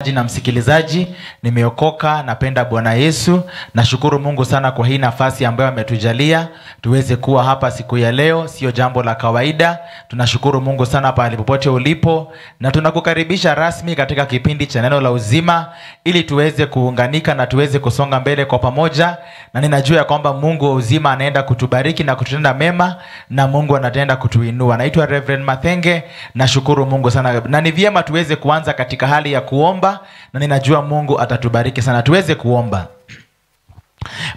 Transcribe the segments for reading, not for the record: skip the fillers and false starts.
Na msikilizaji, nimeokoka, napenda Bwana Yesu. Nashukuru Mungu sana kwa hii nafasi ambayo ametujalia tuweze kuwa hapa siku ya leo. Sio jambo la kawaida. Tunashukuru Mungu sana pale popote ulipo, na tunakukaribisha rasmi katika kipindi cha Neno la Uzima ili tuweze kuunganika na tuweze kusonga mbele kwa pamoja. Na ninajua kwamba Mungu wa uzima anaenda kutubariki na kututenda mema, na Mungu anatenda kutuinua. Naitwa Reverend Mathenge, nashukuru Mungu sana. Na ni vyema tuweze kuanza katika hali ya kuomba, na ninajua Mungu atatubariki sana. Tuweze kuomba.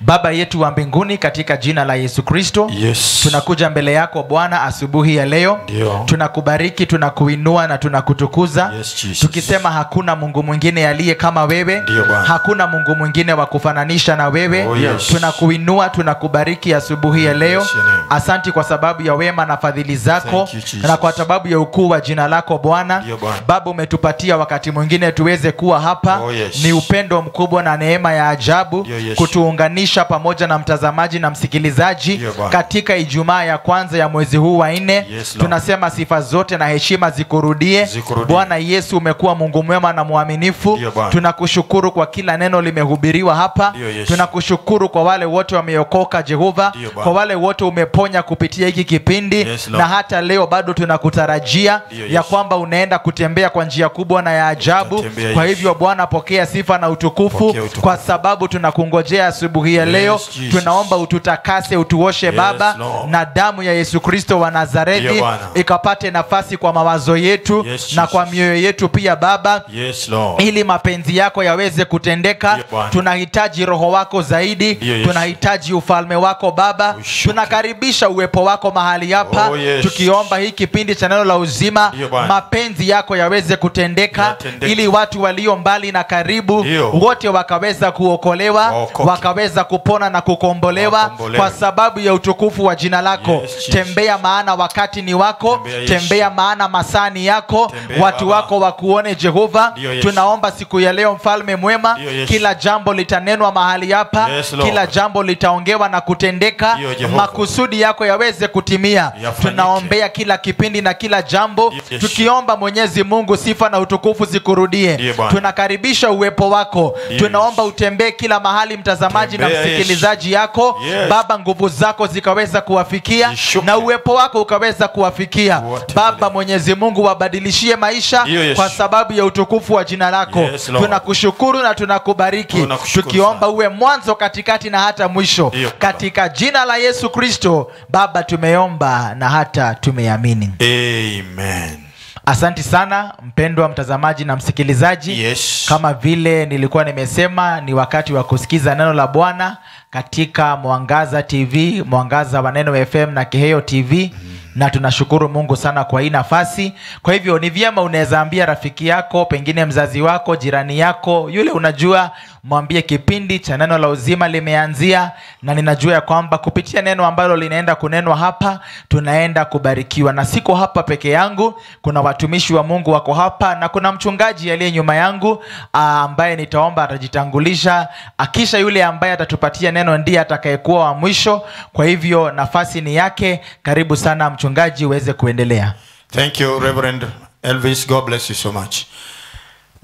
Baba yetu wa mbinguni, katika jina la Yesu Kristo, yes, tunakuja mbele yako Bwana asubuhi ya leo. Dio. Tunakubariki, tunakuinua na tunakutukuza, yes, tukisema hakuna Mungu mwingine aliye kama wewe. Dio, hakuna Mungu mwingine wa kufananisha na wewe. Oh, yes. Tunakuinua, tunakubariki asubuhi ya leo. Yes, asanti kwa sababu ya wema na fadhili zako, you, na kwa sababu ya ukuu wa jina lako Bwana. Baba, umetupatia wakati mwingine tuweze kuwa hapa. Oh, yes. Ni upendo mkubwa na neema ya ajabu Dio, yes, kutuunganisha pamoja na mtazamaji na msikilizaji katika Ijumaa ya kwanza ya mwezi huu wa 4. Yes, tunasema sifa zote na heshima zikurudie. Bwana Yesu, umekuwa Mungu mwema na mwaminifu. Tunakushukuru kwa kila neno limehubiriwa hapa. Yes. Tunakushukuru kwa wale wote wameokoka Jehova, kwa wale wote umeponya kupitia hiki kipindi. Yes, na hata leo bado tunakutarajia ya kwamba unaenda kutembea kwa njia kubwa na ya ajabu. Kwa hivyo Bwana, pokea sifa na utukufu, kwa sababu tunakungojea asubuhi ya leo. Yes, tunaomba ututakase, utuoshe, yes, Baba, Lord, na damu ya Yesu Kristo wa Nazareti ikapate nafasi kwa mawazo yetu, yes, na kwa mioyo yetu pia Baba. Yes, Lord, ili mapenzi yako yaweze kutendeka. Tunahitaji Roho wako zaidi. Yes. Tunahitaji ufalme wako Baba. Tunakaribisha uwepo wako mahali hapa. Oh, yes. Tukiomba hii kipindi cha Neno la Uzima, mapenzi yako yaweze kutendeka, ili watu walio mbali na karibu wote wakaweza kuokolewa, wakaweza kupona na kukombolewa, kwa sababu ya utukufu wa jina lako. Yes, tembea maana wakati ni wako. Tembea, tembea maana masaa ni yako. Tembea, watu Baba, wako wakuone Jehova. Yes. Tunaomba siku ya leo mfalme mwema, yes, kila jambo litanenwa mahali hapa. Yes, kila jambo litaongewa na kutendeka, makusudi yako yaweze kutimia. Tunaombea kila kipindi na kila jambo, yes, tukiomba Mwenyezi Mungu sifa na utukufu zikurudie. Tunakaribisha uwepo wako. Tunaomba utembee kila mahali mtazamaji na msikilizaji yako. Yes. Baba, nguvu zako zikaweza kuwafikia, Ishuke, na uwepo wako ukaweza kuwafikia. Baba Mwenyezi Mungu, wabadilishie maisha, yes, kwa sababu ya utukufu wa jina lako. Yes, tunakushukuru na tunakubariki, tukiomba uwe mwanzo, katikati na hata mwisho. Katika jina la Yesu Kristo Baba tumeomba na hata tumeamini. Amen. Asanti sana mpendwa mtazamaji na msikilizaji. Yes. Kama vile nilikuwa nimesema, ni wakati wa kusikiza neno la Bwana katika Mwangaza TV, Mwangaza wa Neno FM na Kiheo TV. Na tunashukuru Mungu sana kwa hii nafasi. Kwa hivyo ni vyema unaweza ambia rafiki yako, pengine mzazi wako, jirani yako, yule unajua, mwambie kipindi cha Neno la Uzima limeanzia, na ninajua ya kwamba kupitia neno ambalo linaenda kunenwa hapa tunaenda kubarikiwa. Na siko hapa peke yangu, kuna watumishi wa Mungu wako hapa, na kuna mchungaji aliye nyuma yangu ambaye nitaomba atajitangulisha, akisha yule ambaye atatupatia neno ndiye atakayekuwa wa mwisho. Kwa hivyo nafasi ni yake. Karibu sana mchungaji, uweze kuendelea. Thank you, Reverend Elvis. God bless you so much.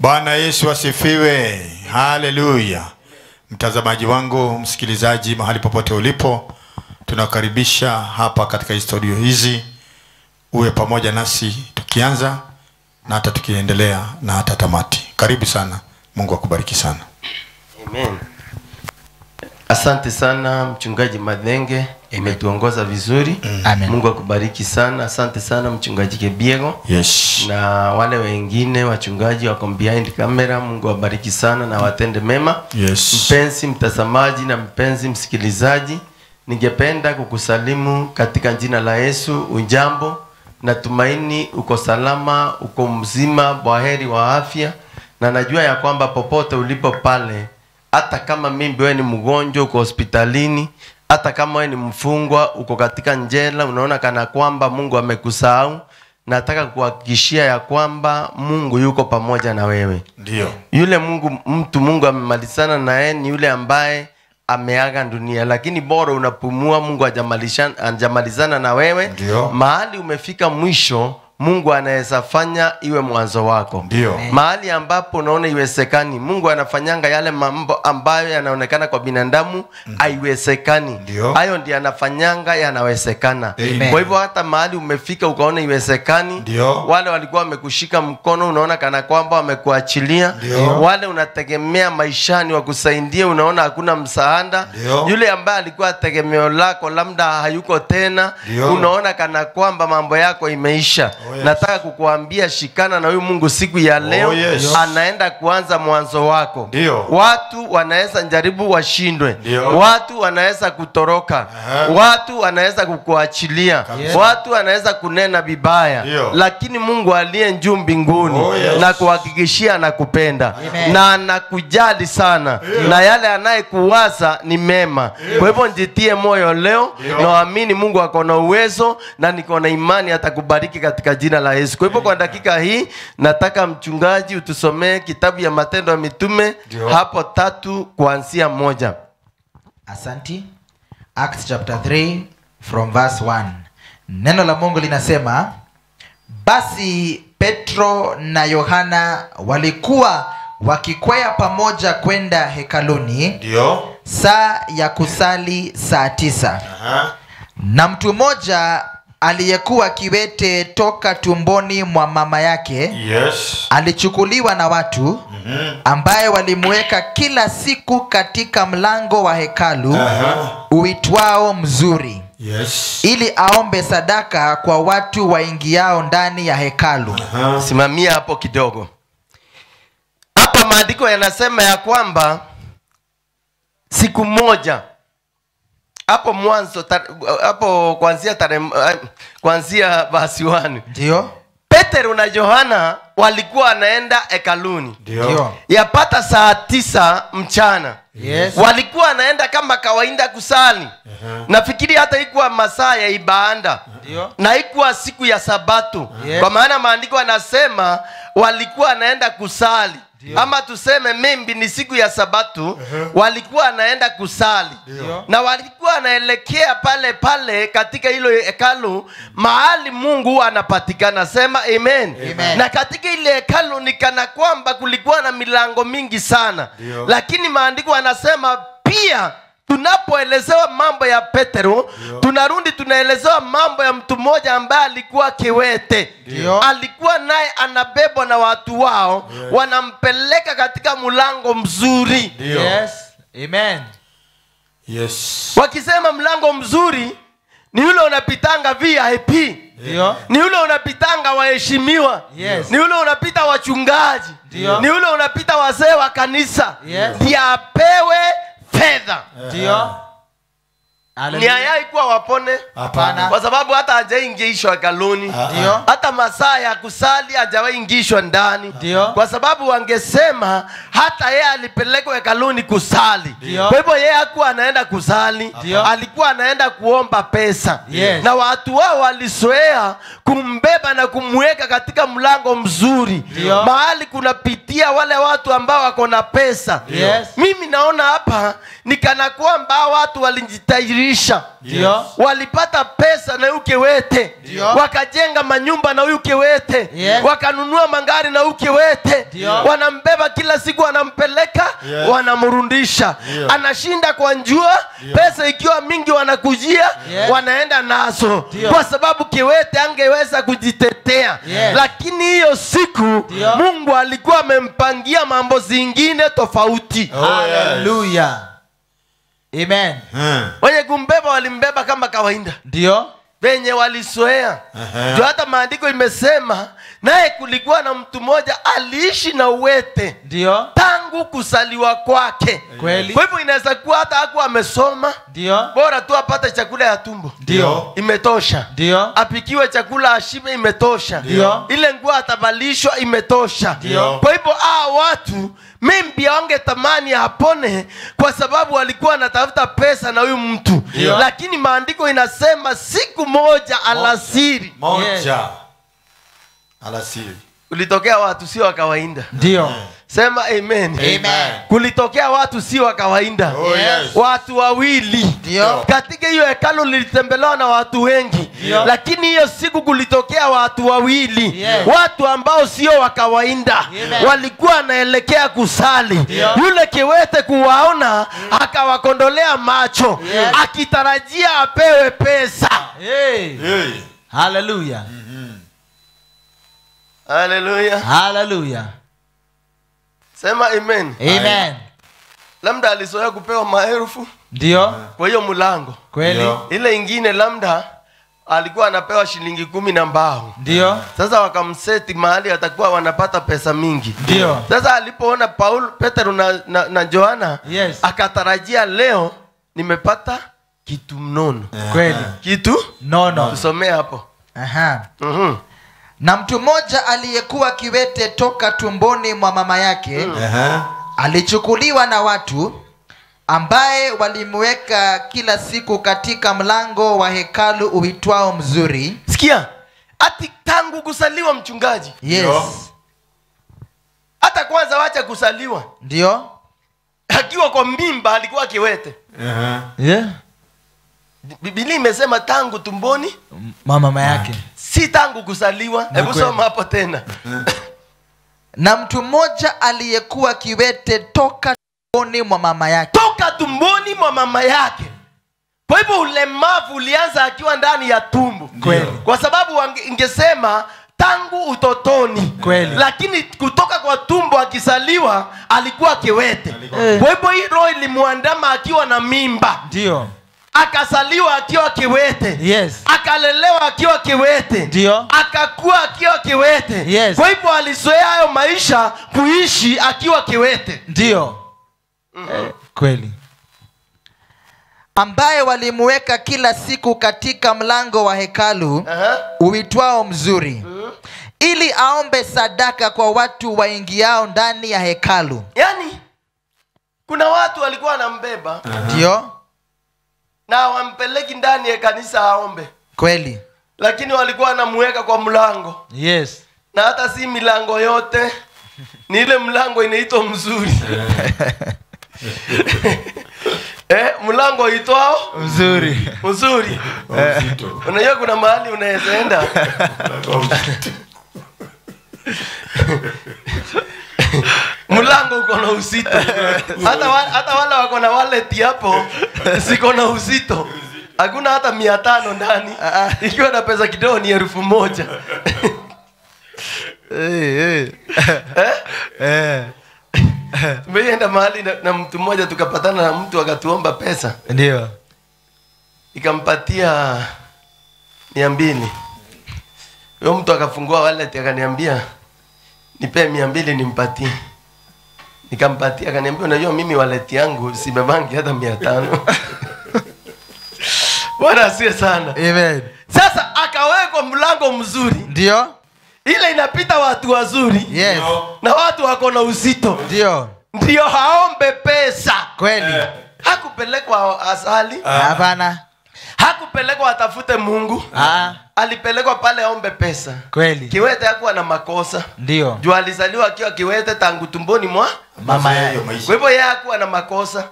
Bwana Yesu asifiwe. Hallelujah. Mtazamaji wangu, msikilizaji, mahali popote ulipo, tunakaribisha hapa katika studio hizi. Uwe pamoja nasi tukianza na hata tukiendelea na hata tamati. Karibu sana. Mungu akubariki sana. Amen. Asante sana mchungaji Mathenge, umetuongoza vizuri. Amen. Mungu akubariki sana. Asante sana mchungaji Kebiego. Yes. Na wale wengine wachungaji wako behind camera, Mungu awabariki sana na watende mema. Yes. Mpenzi mtazamaji na mpenzi msikilizaji, ningependa kukusalimu katika jina la Yesu. Ujambo, natumaini uko salama, uko mzima, bwaheri wa afya, na najua ya kwamba popote ulipo pale, hata kama mimi wewe ni mgonjwa uko hospitalini, hata kama wewe ni mfungwa uko katika njela, unaona kana kwamba Mungu amekusahau, nataka kuhakikishia ya kwamba Mungu yuko pamoja na wewe. Ndio. Yule Mungu, mtu Mungu amemalizana naye ni yule ambaye ameaga dunia, lakini bora unapumua, Mungu hajamalizana na wewe. Ndio. Mahali umefika mwisho, Mungu anaweza fanya iwe mwanzo wako. Ndio. Mahali ambapo unaona iwezekani, Mungu anafanyanga yale mambo ambayo yanaonekana kwa binadamu haiwezekani. Hayo ndiyo anafanyanga yanawezekana. Kwa hivyo hata mahali umefika ukaona iwezekani, wale walikuwa wamekushika mkono unaona kana kwamba wamekuachilia, wale unategemea maishani wakusaidie unaona hakuna msaada, yule ambaye alikuwa tegemeo lako labda hayuko tena, unaona kana kwamba mambo yako imeisha. Oh, yes. Nataka kukuambia shikana na huyu Mungu siku ya leo. Oh, yes. Anaenda kuanza mwanzo wako. Ndio. Watu wanaweza jaribu washindwe. Ndio. Watu wanaweza kutoroka. Watu wanaweza kukuachilia. Yes. Watu wanaweza kunena vibaya. Lakini Mungu aliye juu mbinguni, oh, yes, na kuhakikishia anakupenda na anakujali sana. Na yale anayekuwaza ni mema. Kwa hivyo njitie moyo leo, naamini Mungu ako na uwezo na niko na imani atakubariki katika jina la Yesu. Kwa hivyo kwa dakika hii nataka mchungaji utusomee kitabu ya Matendo ya Mitume hapo 3:1. Asanti. Acts chapter 3 from verse 1. Neno la Mungu linasema, basi Petro na Yohana walikuwa wakikwea pamoja kwenda hekaluni, ndio, saa ya kusali saa 9. Na mtu mmoja aliyekuwa kiwete toka tumboni mwa mama yake, yes, alichukuliwa na watu, ambaye walimweka kila siku katika mlango wa hekalu uitwao Mzuri, yes, ili aombe sadaka kwa watu waingiao ndani ya hekalu. Simamia hapo kidogo. Hapa maandiko yanasema ya kwamba siku moja hapo mwanzo, hapo kuanzia verse 1. Ndio. Petro na Yohana walikuwa wanaenda hekaluni. Ndio. Yapata saa 9 mchana. Yes. Walikuwa wanaenda kama kawaida kusali. Nafikiri hata ikuwa masaa ya ibada. Ndio. Na ikuwa siku ya Sabato. Yes. Kwa maana maandiko yanasema walikuwa wanaenda kusali. Dio. Ama tuseme maybe ni siku ya Sabato, walikuwa wanaenda kusali. Dio. Na walikuwa wanaelekea pale pale katika hilo hekalu mahali Mungu anapatikana. Sema amen. Amen. Na katika ile hekalu ni kana kwamba kulikuwa na milango mingi sana. Dio. Lakini maandiko yanasema pia tunapoelezewa mambo ya Petro, tunarudi tunaelezewa mambo ya mtu mmoja ambaye alikuwa kiwete. Dio. Alikuwa naye anabebwa na watu wao, wanampeleka katika mlango mzuri. Dio. Yes. Amen. Yes. Wakisema mlango mzuri ni yule unapitanga VIP. Ndio. Ni yule unapitanga waheshimiwa. Yes. Ni yule unapita wachungaji. Ndio. Ni yule unapita wazee wa kanisa. Yes. Ndiye apewe fedha. Ndio. Ni hayai kuwa wapone? Hapana. Kwa sababu hata hajaingishwa hekaluni. Ndio. Hata masaa ya kusali hajaingishwa ndani. Ndio. Kwa sababu wangesema hata yeye alipelekwa hekaluni kusali. Ndio. Kwa hivyo yeye hakuwa anaenda kusali. Ndio. Alikuwa anaenda kuomba pesa. Yes. Na watu wao walizoea kumbeba na kumweka katika mlango mzuri. Ndio. Mahali kunapitia wale watu ambao wako na pesa. Yes. Mimi naona hapa ni kana kwamba watu walijitayirisha. Ndio. Walipata pesa na huyu kiwete. Wakajenga manyumba na huyu kiwete. Yes. Wakanunua magari na huyu kiwete. Wanambeba kila siku, wanampeleka, yes, wanamrudisha. Anashinda kwa njua, pesa ikiwa mingi wanakujia, yes, wanaenda nazo. Dio. Kwa sababu kiwete angeweza kujitetea. Yes. Lakini hiyo siku Dio. Mungu alikuwa amempangia mambo zingine tofauti. Oh, yes. Hallelujah. Amen. Wenye kumbeba walimbeba kama kawaida. Ndio. Wenye walizoea. Ndio hata maandiko imesema naye kulikuwa na mtu mmoja aliishi na uwete. Ndio. Tangu kusaliwa kwake. Kweli. Kwa hivyo inaweza kuwa hata hakuwa amesoma. Ndio. Bora tu apate chakula ya tumbo. Ndio. Imetosha. Ndio. Apikiwe chakula ashibe, imetosha. Ndio. Ile nguo atavalishwa, imetosha. Ndio. Kwa hivyo watu mimi wangetamani apone kwa sababu walikuwa wanatafuta pesa na huyu mtu. Ndio. Lakini maandiko inasema siku moja alasiri. Moja. Alasiri. Ulitokea watu sio wa kawaida. Ndio. Sema amen. Amen. Kulitokea watu si wa kawaida. Oh, yes. Watu wawili. Ndio. Katika hiyo hekalu lilitembelewa na watu wengi. Ndio. Lakini hiyo siku kulitokea watu wawili. Yes. Watu ambao sio wa kawaida. Amen. Walikuwa wanaelekea kusali. Ndio. Yule kiwete kuwaona akawakondolea macho. Yes. Akitarajia apewe pesa. Hey. Hey. Hallelujah. Hallelujah. Hallelujah. Sema amen. Amen. Labda alizoea kupewa maelfu. Ndio. Kwa hiyo mlango. Kweli. Ndio. Ile ingine labda alikuwa anapewa shilingi 10 na mbao. Ndio. Sasa wakamseti mahali atakuwa wanapata pesa mingi. Ndio. Sasa alipoona Paulo, Petro na Yohana, Yes. akatarajia leo nimepata kitu mnono. Kweli. Kitu? Nono. Tusomee hapo. Aha. Mhm. Na mtu mmoja aliyekuwa kiwete toka tumboni mwa mama yake alichukuliwa na watu ambaye walimweka kila siku katika mlango wa hekalu uitwao Mzuri. Sikia, ati tangu kusaliwa mchungaji. Yes. Ndio. Hata kwanza wacha kusaliwa. Ndio. Akiwa kwa mimba alikuwa kiwete. Yeah. Biblia imesema tangu tumboni mama yake. Si tangu kusaliwa. Hebu soma hapo tena. Na mtu mmoja aliyekuwa kiwete toka tumboni mwa mama yake. Toka tumboni mwa mama yake. Kwa hivyo ulemavu ulianza akiwa ndani ya tumbo. Kweli. Kwa sababu ingesema tangu utotoni. Kweli. Lakini kutoka kwa tumbo akisaliwa alikuwa kiwete. Kwa hivyo hii roho ilimuandama akiwa na mimba. Ndio. Akasaliwa akiwa kiwete. Yes. Akalelewa akiwa kiwete. Ndio. Akakua akiwa kiwete. Yes. Kwa hivyo alizoea hayo maisha kuishi akiwa kiwete. Ndio. Kweli. Ambaye walimweka kila siku katika mlango wa hekalu uitwao Mzuri, ili aombe sadaka kwa watu waingiao ndani ya hekalu. Yaani kuna watu walikuwa wanambeba. Ndio. Na wampeleki ndani ya kanisa aombe. Kweli. Lakini walikuwa wanamuweka kwa mlango. Yes. Na hata si milango yote. Ni ile mlango inaitwa Mzuri. Mlango uitwao Mzuri. Mzuri. Unajua kuna mahali unaweza enda. Mlango uko na uzito. Hata wale wako na wallet hapo siko na uzito. Hakuna hata 500 ndani. Ikiwa na pesa kidogo ni 1000. Tumeenda mahali na mtu mmoja, tukapatana na mtu akatuomba pesa. Ndio. Nikampatia 200. Huyo mtu akafungua wallet akaniambia nipe 200 nimpatie. Nikampatia, akaniambia unajua mimi wallet yangu sibebangi hata 500. Bwana asiye sana. Amen. Sasa akawekwa mlango mzuri. Ndio. Ile inapita watu wazuri. Yes. Na watu wako na uzito. Ndio. Ndio haombe pesa. Kweli. Hakupelekwa asali. Hapana. Hakupelekwa atafute Mungu. Alipelekwa pale aombe pesa. Kweli. Kiwete hakuwa na makosa. Ndio. Juu alizaliwa akiwa kiwete tangu tumboni mwa mama yake. Kwa hivyo yeye hakuwa na makosa.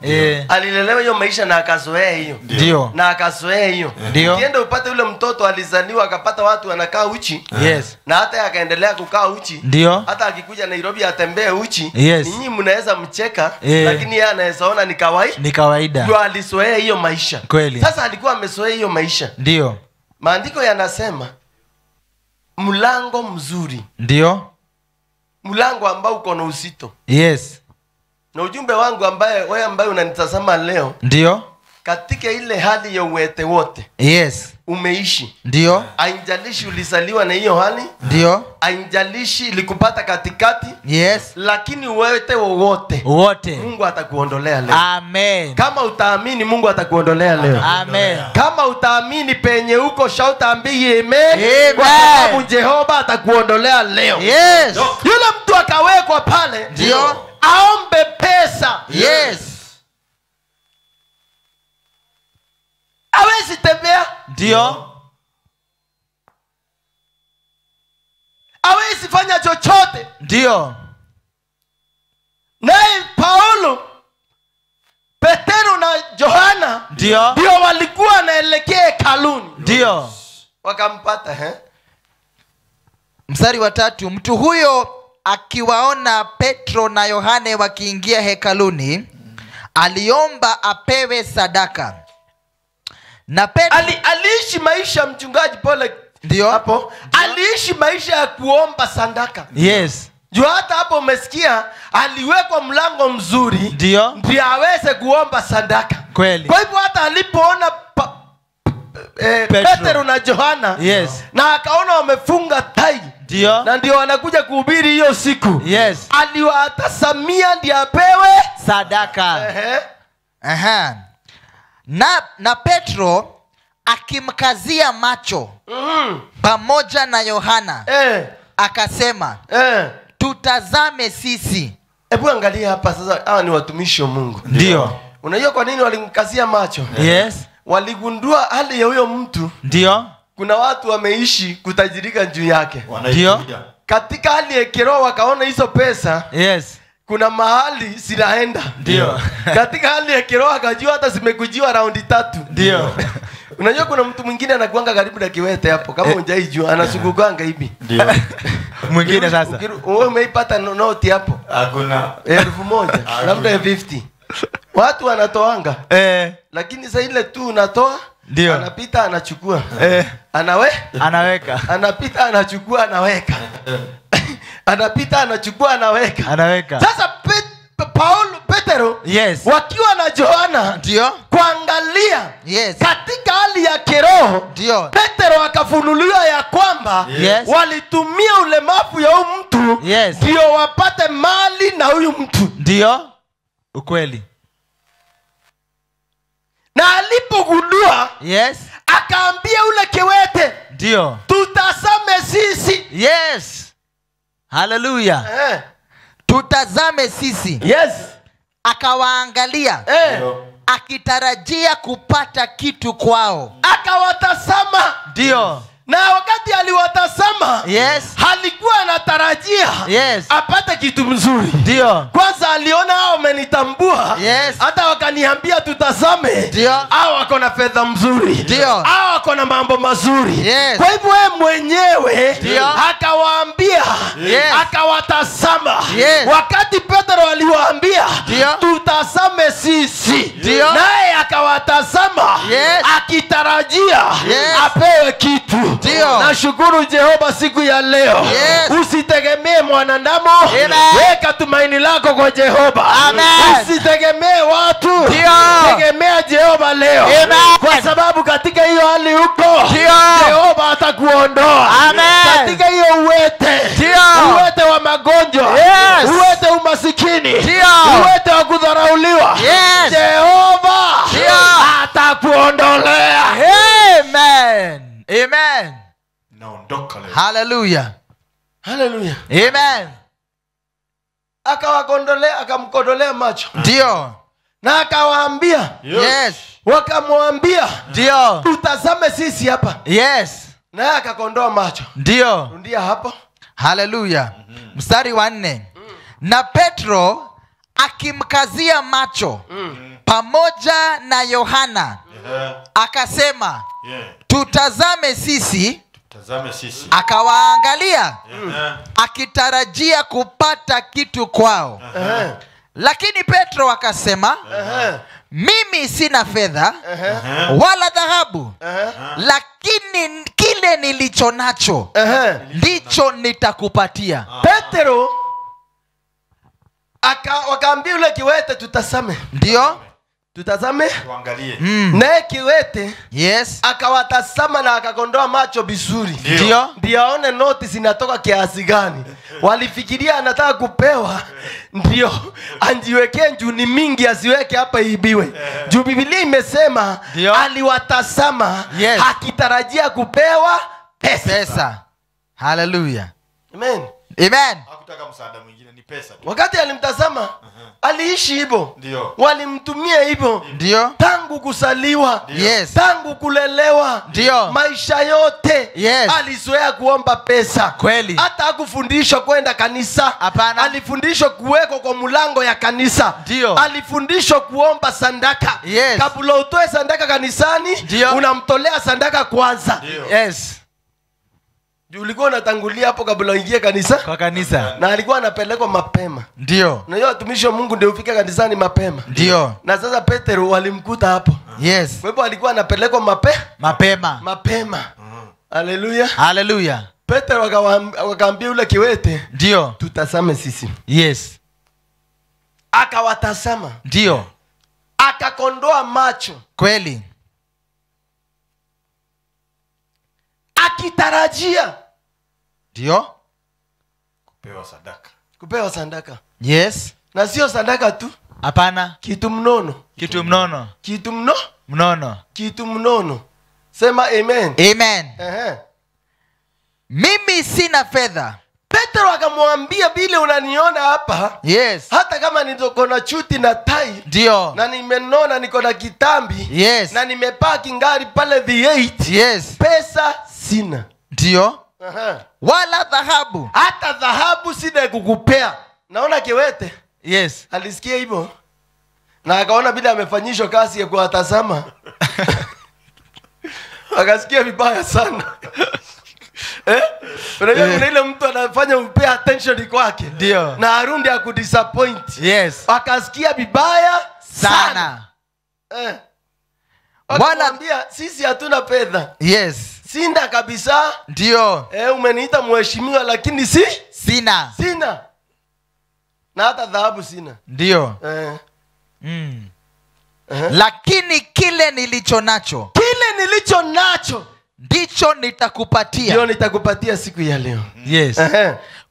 Alilelewa hiyo maisha na akazoea hiyo. Ndio. Na akazoea hiyo. Ukienda upate yule mtoto alizaliwa akapata watu wanakaa uchi. Yes. Na hata akaendelea kukaa uchi. Ndio. Hata akikuja Nairobi atembee uchi. Yes. Ninyi mnaweza mcheka, lakini yeye anaweza ona ni kawaida. Ni kawaida. Juu alizoea hiyo maisha. Kweli. Sasa alikuwa amezoea hiyo maisha. Ndio. Maandiko yanasema mlango mzuri. Ndio. Mlango ambao uko na uzito. Yes. Na ujumbe wangu ambaye wewe ambaye unanitazama leo. Ndio. Katika ile hali ya uwete wote. Yes. Umeishi. Ndio. Haijalishi ulizaliwa na hiyo hali. Ndio. Haijalishi ilikupata katikati. Yes. Lakini uwete wowote. Wote. Mungu atakuondolea leo. Amen. Kama utaamini Mungu atakuondolea leo. Amen. Kama utaamini penye huko shout ambie amen. Amen. Kwa sababu Jehova atakuondolea leo. Yes. Yule mtu akawekwa pale. Ndio. Aombe pesa. Yes. Hawezi tembea. Ndio. Hawezi fanya chochote. Ndio. Naye Paulo, Petero na Yohana Ndio. ndio walikuwa wanaelekea hekaluni. Ndio. Wakampata. Mstari wa 3, mtu huyo akiwaona Petro na Yohane wakiingia hekaluni, aliomba apewe sadaka. Na Petro aliishi maisha, mchungaji pole. Ndio. Hapo aliishi maisha ya kuomba sadaka. Yes. Juu hata hapo umesikia aliwekwa mlango mzuri Ndio. ndio aweze kuomba sadaka. Kweli. Kwa hivyo hata alipoona Petro na Yohana, yes, na akaona wamefunga tai, ndio, na ndio wanakuja kuhubiri hiyo siku, yes, aliwatasamia ndio apewe sadaka. Aha. Na Petro akimkazia macho pamoja na Yohana, akasema, tutazame sisi. Hebu angalia hapa sasa, hawa ni watumishi wa Mungu. Ndio. Unajua kwa nini walimkazia macho? Yes. Waligundua hali ya huyo mtu. Ndio. Kuna watu wameishi kutajirika juu yake. Ndio. Katika hali ya kiroho wakaona hizo pesa. Yes. Kuna mahali zinaenda. Ndio. Katika hali ya kiroho akajua hata zimekujiwa raundi 3. Ndio. Unajua kuna mtu mwingine anakuanga karibu na kiwete hapo kama hujaijua anasungukanga hivi. Ndio. Mwingine sasa. Wewe umeipata noti hapo? Hakuna. 1000, labda 50. Watu wanatoanga. Lakini sasa ile tu unatoa, ndio, anapita anachukua. Anaweka. Anapita anachukua anaweka. Anapita anachukua anaweka. Anaweka. Sasa Paulo, Petero, yes, wakiwa na Yohana, ndio, kuangalia, yes, katika hali ya kiroho, ndio, Petero akafunuliwa ya kwamba, yes, walitumia ulemavu ya huyu mtu, yes, ndio wapate mali na huyu mtu. Ndio. Ukweli. Na alipogundua, yes, akaambia ule kiwete, ndio, tutazame sisi. Yes. Hallelujah. Tutazame sisi. Yes. Akawaangalia, akitarajia kupata kitu kwao. Akawatazama. Ndio. Na wakati aliwatazama, yes, alikuwa anatarajia, yes, apate kitu mzuri. Ndio. Kwanza aliona hao wamenitambua, yes, hata wakaniambia tutazame. Ndio. Hao wako na fedha mzuri. Ndio. Hao wako na mambo mazuri. Yes. Kwa hivyo yeye mwenyewe akawaambia, yes, akawatazama. Yes. Wakati Petro aliwaambia tutazame sisi, naye akawatazama, yes, akitarajia, yes, apewe kitu. Nashukuru Jehova siku ya leo. Yes. Usitegemee mwanadamu, weka tumaini lako kwa Jehova. Usitegemee watu, tegemea Jehova leo. Amen. Kwa sababu katika hiyo hali uko, Jehova atakuondoa. Katika hiyo uwete, uwete wa magonjwa, yes, uwete umasikini, uwete wa kudharauliwa, yes, Jehova atakuondolea. Amen. Amen. Naondoka leo. Hallelujah. Hallelujah. Amen. Akawakondolea, akamkondolea macho. Ndio. Na akawaambia. Yes. Wakamwambia, ndio, tutazame sisi hapa. Yes. Na akakondoa macho. Ndio. Ndio hapo. Hallelujah. Mstari wa 4. Na Petro akimkazia macho pamoja na Yohana, akasema, tutazame sisi. Tutazame sisi. Akawaangalia, akitarajia kupata kitu kwao. Lakini Petro akasema, mimi sina fedha wala dhahabu, lakini kile nilicho nacho ndicho nitakupatia. Petro wakaambia yule kiwete tutazame. Ndio. Tutazame, tuangalie. Naye kiwete, yes, akawatazama na akakondoa macho vizuri. Ndio. Ndio aone noti zinatoka kiasi gani. Walifikiria anataka kupewa ndio anjiwekee njuni mingi asiweke hapa ibiwe. Juu Biblia imesema aliwatazama, yes, akitarajia kupewa pesa. Pesa. Hallelujah. Amen. Amen. Hakutaka msaada mwingine, ni pesa tu. Wakati alimtazama, aliishi hivyo. Ndio. Walimtumia hivyo. Ndio. Tangu kusaliwa. Yes. Tangu kulelewa. Ndio. Maisha yote. Yes. Alizoea kuomba pesa. Kweli. Hata hakufundishwa kwenda kanisa. Hapana. Alifundishwa kuwekwa kwa mlango ya kanisa. Ndio. Alifundishwa kuomba sandaka. Yes. Kabla utoe sandaka kanisani, Ndio. unamtolea sandaka kwanza. Ndio. Yes. Ulikuwa unatangulia hapo kabla uingie kanisa. Kwa kanisa. Na alikuwa anapelekwa mapema. Ndio. Unajua watumishi wa Mungu ndio ufike kanisani mapema. Ndio. Na sasa Petero walimkuta hapo. Yes. Kwa hivyo alikuwa anapelekwa mapema. Mapema. Haleluya. Haleluya. Petero akaambia yule kiwete, Ndio. tutazame sisi. Yes. Akawatazama. Ndio. Akakondoa macho. Kweli. Akitarajia Ndio. Kupewa sadaka. Kupewa sadaka. Yes. Na sio sadaka tu. Hapana. Kitu mnono. Kitu mnono. Kitu mnono. Kitu mnono. Sema amen. Amen. Mimi sina fedha. Petro akamwambia, vile unaniona hapa. Yes. Hata kama niko na chuti na tai. Ndio. Na nimenona niko na kitambi. Yes. Na nimepaki ngari pale V8. Yes. Pesa sina. Ndio. Wala dhahabu. Hata dhahabu sina kukupea. Naona kiwete. Yes. Alisikia hivyo. Na akaona bila amefanyishwa kazi ya kuwatazama. Akasikia vibaya sana. Unajua kuna ile mtu anafanya upea attention kwake. Ndio. Na arundi akudisappoint. Yes. Akasikia vibaya sana. Wakamwambia sisi hatuna fedha. Yes. Sina kabisa. Ndio. Umeniita mheshimiwa lakini si sina. Sina. Na hata dhahabu sina. Ndio. Lakini kile nilicho nacho. Kile nilicho nacho ndicho nitakupatia. Ndio nitakupatia siku ya leo. Yes.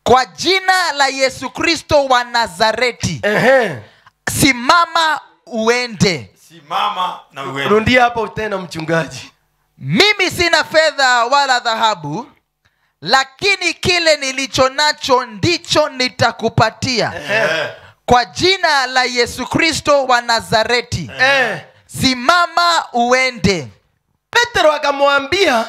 Kwa jina la Yesu Kristo wa Nazareti. Simama uende. Simama na uende. Rundia hapo tena mchungaji. Mimi sina fedha wala dhahabu, lakini kile nilicho nacho ndicho nitakupatia. Kwa jina la Yesu Kristo wa Nazareti. Simama uende. Petro akamwambia,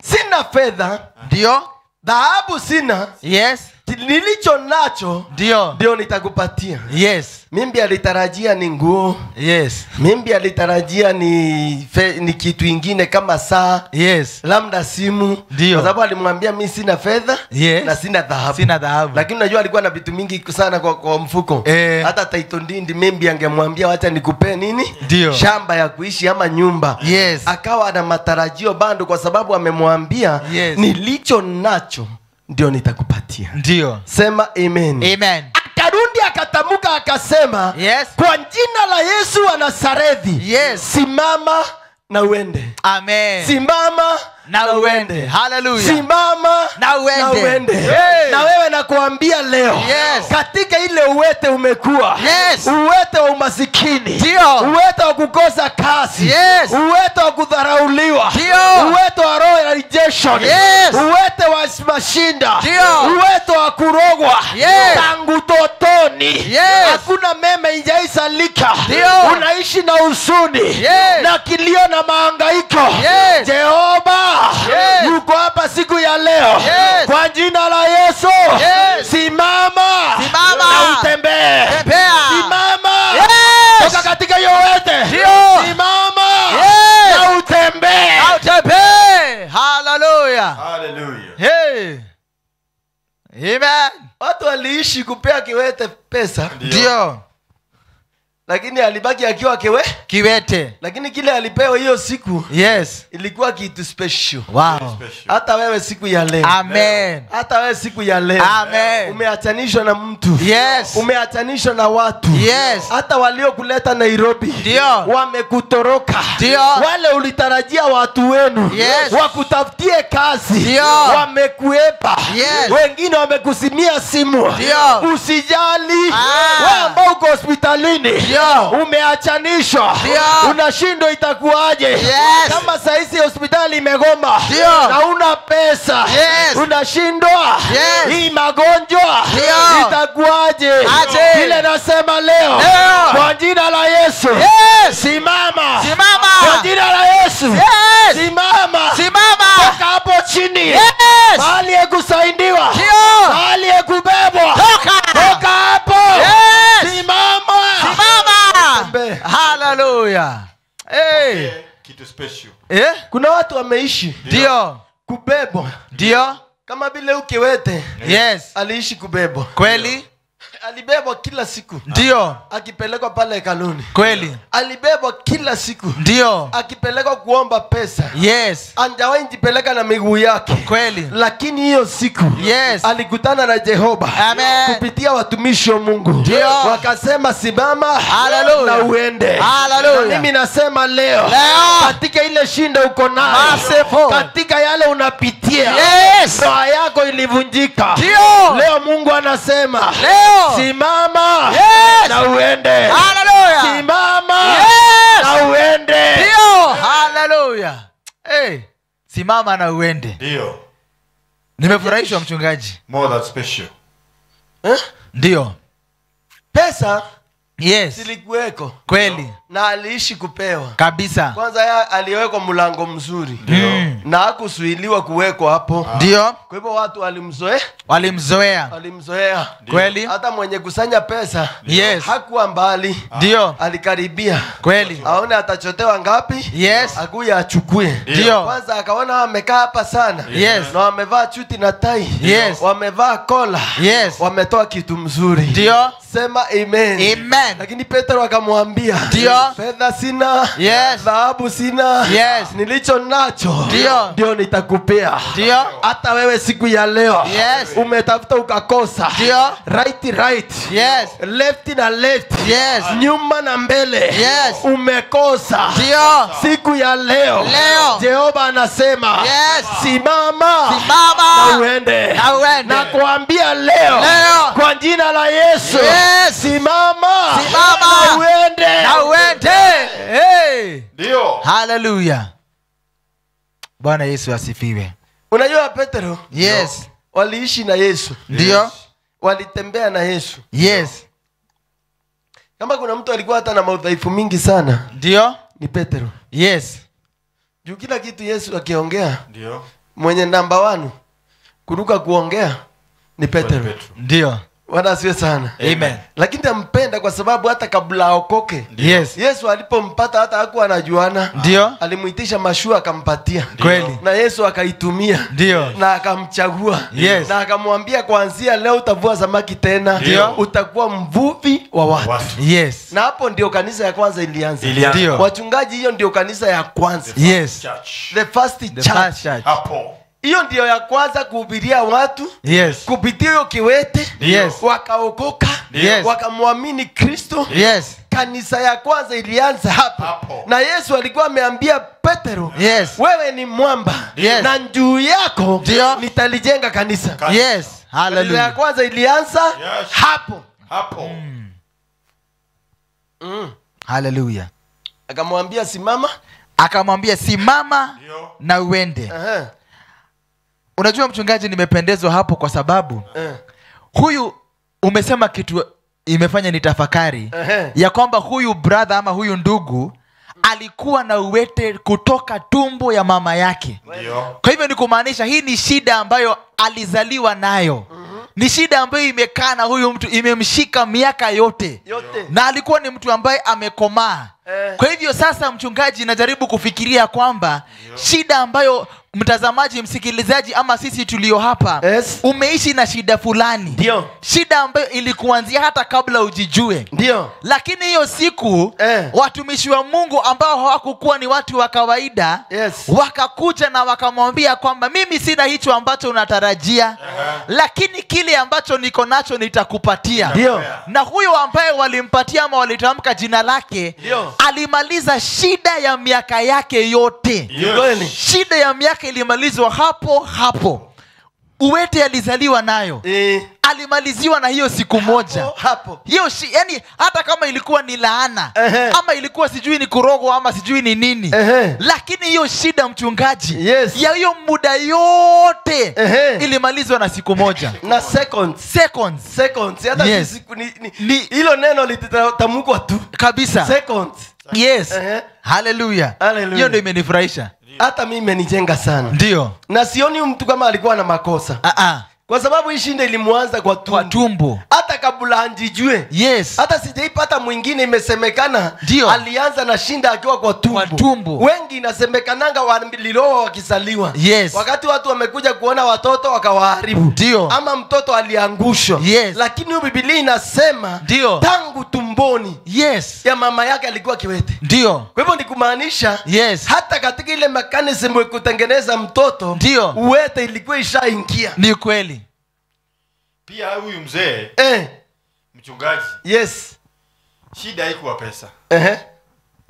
sina fedha. Ndio. Dhahabu sina. Yes. Nilicho nacho ndio ndio nitakupatia. Yes. Mimi alitarajia ni nguo. Yes. Mimi alitarajia ni kitu ingine kama saa. Yes. Labda simu. Ndio. Kwa sababu alimwambia mimi sina fedha. Yes. Na sina dhahabu. Sina dhahabu. Lakini unajua alikuwa na vitu mingi sana kwa mfuko. Hata Taito Ndindi mimi angemwambia acha nikupe nini? Ndio. Shamba ya kuishi ama nyumba. Yes. Akawa na matarajio bado kwa sababu amemwambia yes, nilicho nacho ndio nitakupatia. Ndio. Sema amen. Amen. Akarundi akatamuka akasema, yes, kwa jina la Yesu wa Nazareti, yes, simama na uende. Amen. Simama na uende. Hallelujah. Simama na uende. Na uende. Hey. Na wewe nakuambia leo, yes, katika ile uwete umekuwa, yes, uwete wa umasikini, ndio, uwete wa kukosa kazi, yes, uwete wa kudharauliwa, ndio, uwete wa roho ya rejection, yes, uwete wa mashinda, ndio, uwete wa kurogwa, yes, tangu totoni, yes, hakuna meme injaisalika, ndio, unaishi na huzuni, yes, na kilio na mahangaiko, yes, Jehova, yes, yuko hapa siku ya leo, yes, kwa jina la Yesu, yes, simama, simama na utembee, tembea, simama, yes, toka katika hiyo wete, ndio, simama, yes, na utembee, na utembee. Hallelujah, hallelujah. Hey, amen. Watu waliishi kupea kiwete pesa, ndio, lakini alibaki akiwa kiwete. Lakini kile alipewa hiyo siku, yes, ilikuwa kitu special. Wow. Hata wewe siku ya leo. Amen. Hata wewe siku ya leo. Amen. Umeachanishwa na mtu. Yes. Umeachanishwa na watu. Yes. Hata waliokuleta Nairobi, ndio, wamekutoroka. Ndio. Wale ulitarajia watu wenu, yes, wakutafutie kazi, ndio, wamekuepa. Yes. Wengine wamekusimia simu. Ndio. Usijali. Wewe ambao uko hospitalini, ndio, Umeachanishwa. Unashindwa itakuwaje? Kama saizi hospitali imegoma na una pesa. Unashindwa. Hii magonjwa itakuwaje? Kile nasema leo, kwa jina la Yesu, simama. Simama. Kwa jina la Yesu, simama. Simama. Toka hapo chini. Mahali ya kusaidiwa, mahali ya kubebwa, toka hapo. Simama. Simama. Hallelujah. Hey. Kitu special. Kuna watu wameishi ndio kubebwa. Ndio. Kama vile ukiwete. Aliishi kubebwa. Kweli. Alibebwa kila siku. Ndio. Akipelekwa pale hekaluni. Kweli. Alibebwa kila siku. Ndio. Akipelekwa kuomba pesa. Yes. Anjawahi jipeleka na miguu yake. Kweli. Lakini hiyo siku Yes. alikutana na Jehova. Amen. Kupitia watumishi wa Mungu. Ndio. Wakasema simama. Hallelujah. Na uende. Hallelujah. Na mimi nasema leo, Leo. katika ile shinda uko nayo, Merciful. katika yale unapitia, Yes. ndoa yako ilivunjika. Ndio. Leo Mungu anasema Leo. simama Yes. na uende. Hallelujah. Simama Yes. na uende. Ndio. Hallelujah. Hey, simama na uende. Ndio. Nimefurahishwa mchungaji. More than special. Eh? Ndio. Pesa Yes. zilikuweko Kweli. na aliishi kupewa. Kabisa. Kwanza yeye aliwekwa mlango mzuri na hakuzuiliwa kuwekwa hapo. Ndio. Kwa hivyo watu walimzoea, Walimzoea. walimzoea. Kweli. Hata mwenye kusanya pesa Yes. hakuwa mbali, Ndio. alikaribia Kweli. aone atachotewa ngapi, Yes. akuya achukue. Ndio. Kwanza akaona wamekaa hapa sana Yes. na wamevaa chuti na tai, Yes. wamevaa kola, Yes. wametoa kitu mzuri. Ndio. Sema amen. Amen. Lakini Petro akamwambia, Ndio. fedha sina, Yes. dhahabu sina, Yes. nilicho nacho Ndio. ndio nitakupea. Ndio. Hata wewe siku ya leo Yes. umetafuta ukakosa, Ndio. right right, Yes. left na left, Yes. nyuma na mbele, Yes. umekosa. Ndio. Siku ya leo, Leo. Jehova anasema Yes. simama, Simama. na uende. Na uende. Na kuambia leo, Leo. kwa jina la Yesu, Yes. simama, Simama. na uende. Na uende. Hey. Ndio. Hallelujah. Bwana Yesu asifiwe. Unajua Petro Yes. waliishi na Yesu, Ndio. walitembea na Yesu. Yes. Kama kuna mtu alikuwa hata na maudhaifu mingi sana Ndio. ni Petro. Yes. Juu kila kitu Yesu akiongea, Ndio. mwenye namba 1 kuruka kuongea ni Petro. Petro. Ndio. Bwana asifiwe sana. Amen. Lakini nampenda kwa sababu hata kabla aokoke, Yes. Yesu alipompata hata hakuwa anajuana. Ndio. Alimuitisha mashua akampatia. Kweli. Na Yesu akaitumia. Ndio. Na akamchagua. Yes. Na akamwambia kuanzia leo utavua samaki tena. Ndio. Utakuwa mvuvi wa watu. Watu. Yes. Na hapo ndio kanisa ya kwanza ilianza. Ilianza. Ndio. Wachungaji, hiyo ndio kanisa ya kwanza. Yes. Church. The first The church. first church. Hapo. Hiyo ndio ya kwanza kuhubiria watu Yes. kupitia hiyo kiwete. Yes. Wakaokoka. Yes. Wakamwamini Kristo. Yes. Kanisa ya kwanza ilianza hapo. Hapo. Na Yesu alikuwa ameambia Petro, Yes. wewe ni mwamba Yes. na juu yako Ndio. nitalijenga kanisa. Kanisa. Yes. Kanisa ya Hallelujah. kwanza ilianza Yes. hapo. Hapo. Hallelujah. Akamwambia simama. Akamwambia simama Ndio. na uende. Aha. Unajua mchungaji, nimependezwa hapo kwa sababu Eh. huyu umesema kitu imefanya nitafakari Ehe. ya kwamba huyu brother ama huyu ndugu alikuwa na uwete kutoka tumbo ya mama yake. Ndio. Kwa hivyo ni kumaanisha hii ni shida ambayo alizaliwa nayo. Ni shida ambayo imekaa na huyu mtu, imemshika miaka yote. Yote. Na alikuwa ni mtu ambaye amekomaa. Eh. Kwa hivyo sasa mchungaji, najaribu kufikiria kwamba shida ambayo mtazamaji, msikilizaji ama sisi tulio hapa, Yes. umeishi na shida fulani. Ndio. Shida ambayo ilikuanzia hata kabla ujijue. Ndio. Lakini hiyo siku watumishi wa Mungu ambao hawakukuwa ni watu wa kawaida Yes. wakakuja na wakamwambia kwamba mimi sina hicho ambacho unatarajia, lakini kile ambacho niko nacho nitakupatia. Ndio. Na huyo ambaye walimpatia ama walitamka jina lake Ndio. alimaliza shida ya miaka yake yote. Yes. Kweli. Shida ya miaka ilimalizwa hapo hapo. Uwete alizaliwa nayo. Alimaliziwa na hiyo siku moja. Hapo. Hiyo yani hata kama ilikuwa ni laana, ama ilikuwa sijui ni kurogo ama sijui ni nini. Lakini hiyo shida mchungaji, ya hiyo muda yote ilimalizwa na siku moja. Na seconds. Seconds. Hata siku ni hilo neno litatamkwa tu. Kabisa. Seconds. Yes. Hallelujah. Hiyo ndio imenifurahisha. Hata mimi imenijenga sana. Ndio. Na sioni mtu kama alikuwa na makosa. Kwa sababu hii shinda ilimuanza kwa tumbo. Kwa tumbo. Hata kabla anjijue. Yes. Hata sijaipata mwingine imesemekana. Ndio. Alianza na shinda akiwa kwa tumbo. Kwa tumbo. Wengi inasemekananga waliloa wakizaliwa. Yes. Wakati watu wamekuja kuona watoto wakawaharibu. Ndio. Ama mtoto aliangushwa. Yes. Lakini Biblia inasema ndio, tangu tumboni, yes, ya mama yake alikuwa kiwete. Ndio. Kwa hivyo ni kumaanisha, yes, hata katika ile mechanism ya kutengeneza mtoto, ndio, uwete ilikuwa ishaingia. Ni kweli. Pia huyu mzee mchungaji, yes, shida haikuwa pesa.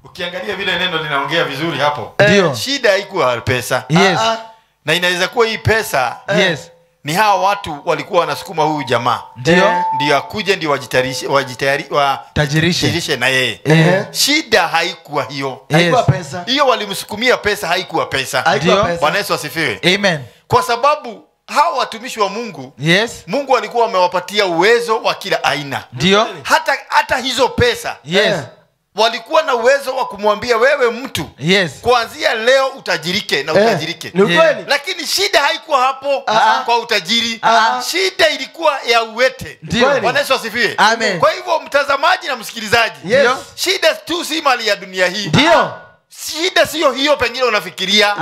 Ukiangalia vile neno linaongea vizuri hapo. Ndio. Shida haikuwa pesa. Yes. Na inaweza kuwa hii pesa, yes, ni hawa watu walikuwa wanasukuma huyu jamaa. Ndio. Ndio akuje ndio wajitayarishe wajitayarishe na yeye. Shida haikuwa hiyo. Haikuwa pesa. Hiyo walimsukumia pesa, haikuwa pesa. Haikuwa pesa. Bwana Yesu asifiwe. Amen. Kwa sababu hawa watumishi wa Mungu, yes, Mungu alikuwa amewapatia uwezo wa kila aina. Ndio. Hata hizo pesa, yes, walikuwa na uwezo wa kumwambia wewe mtu, yes, kuanzia leo utajirike na utajirike. Ni kweli. Lakini shida haikuwa hapo kwa utajiri. Shida ilikuwa ya uwete. Bwana Yesu asifiwe. Amen. Kwa hivyo mtazamaji na msikilizaji, yes, shida tu si mali ya dunia hii. Ndio. Shida sio hiyo pengine unafikiria.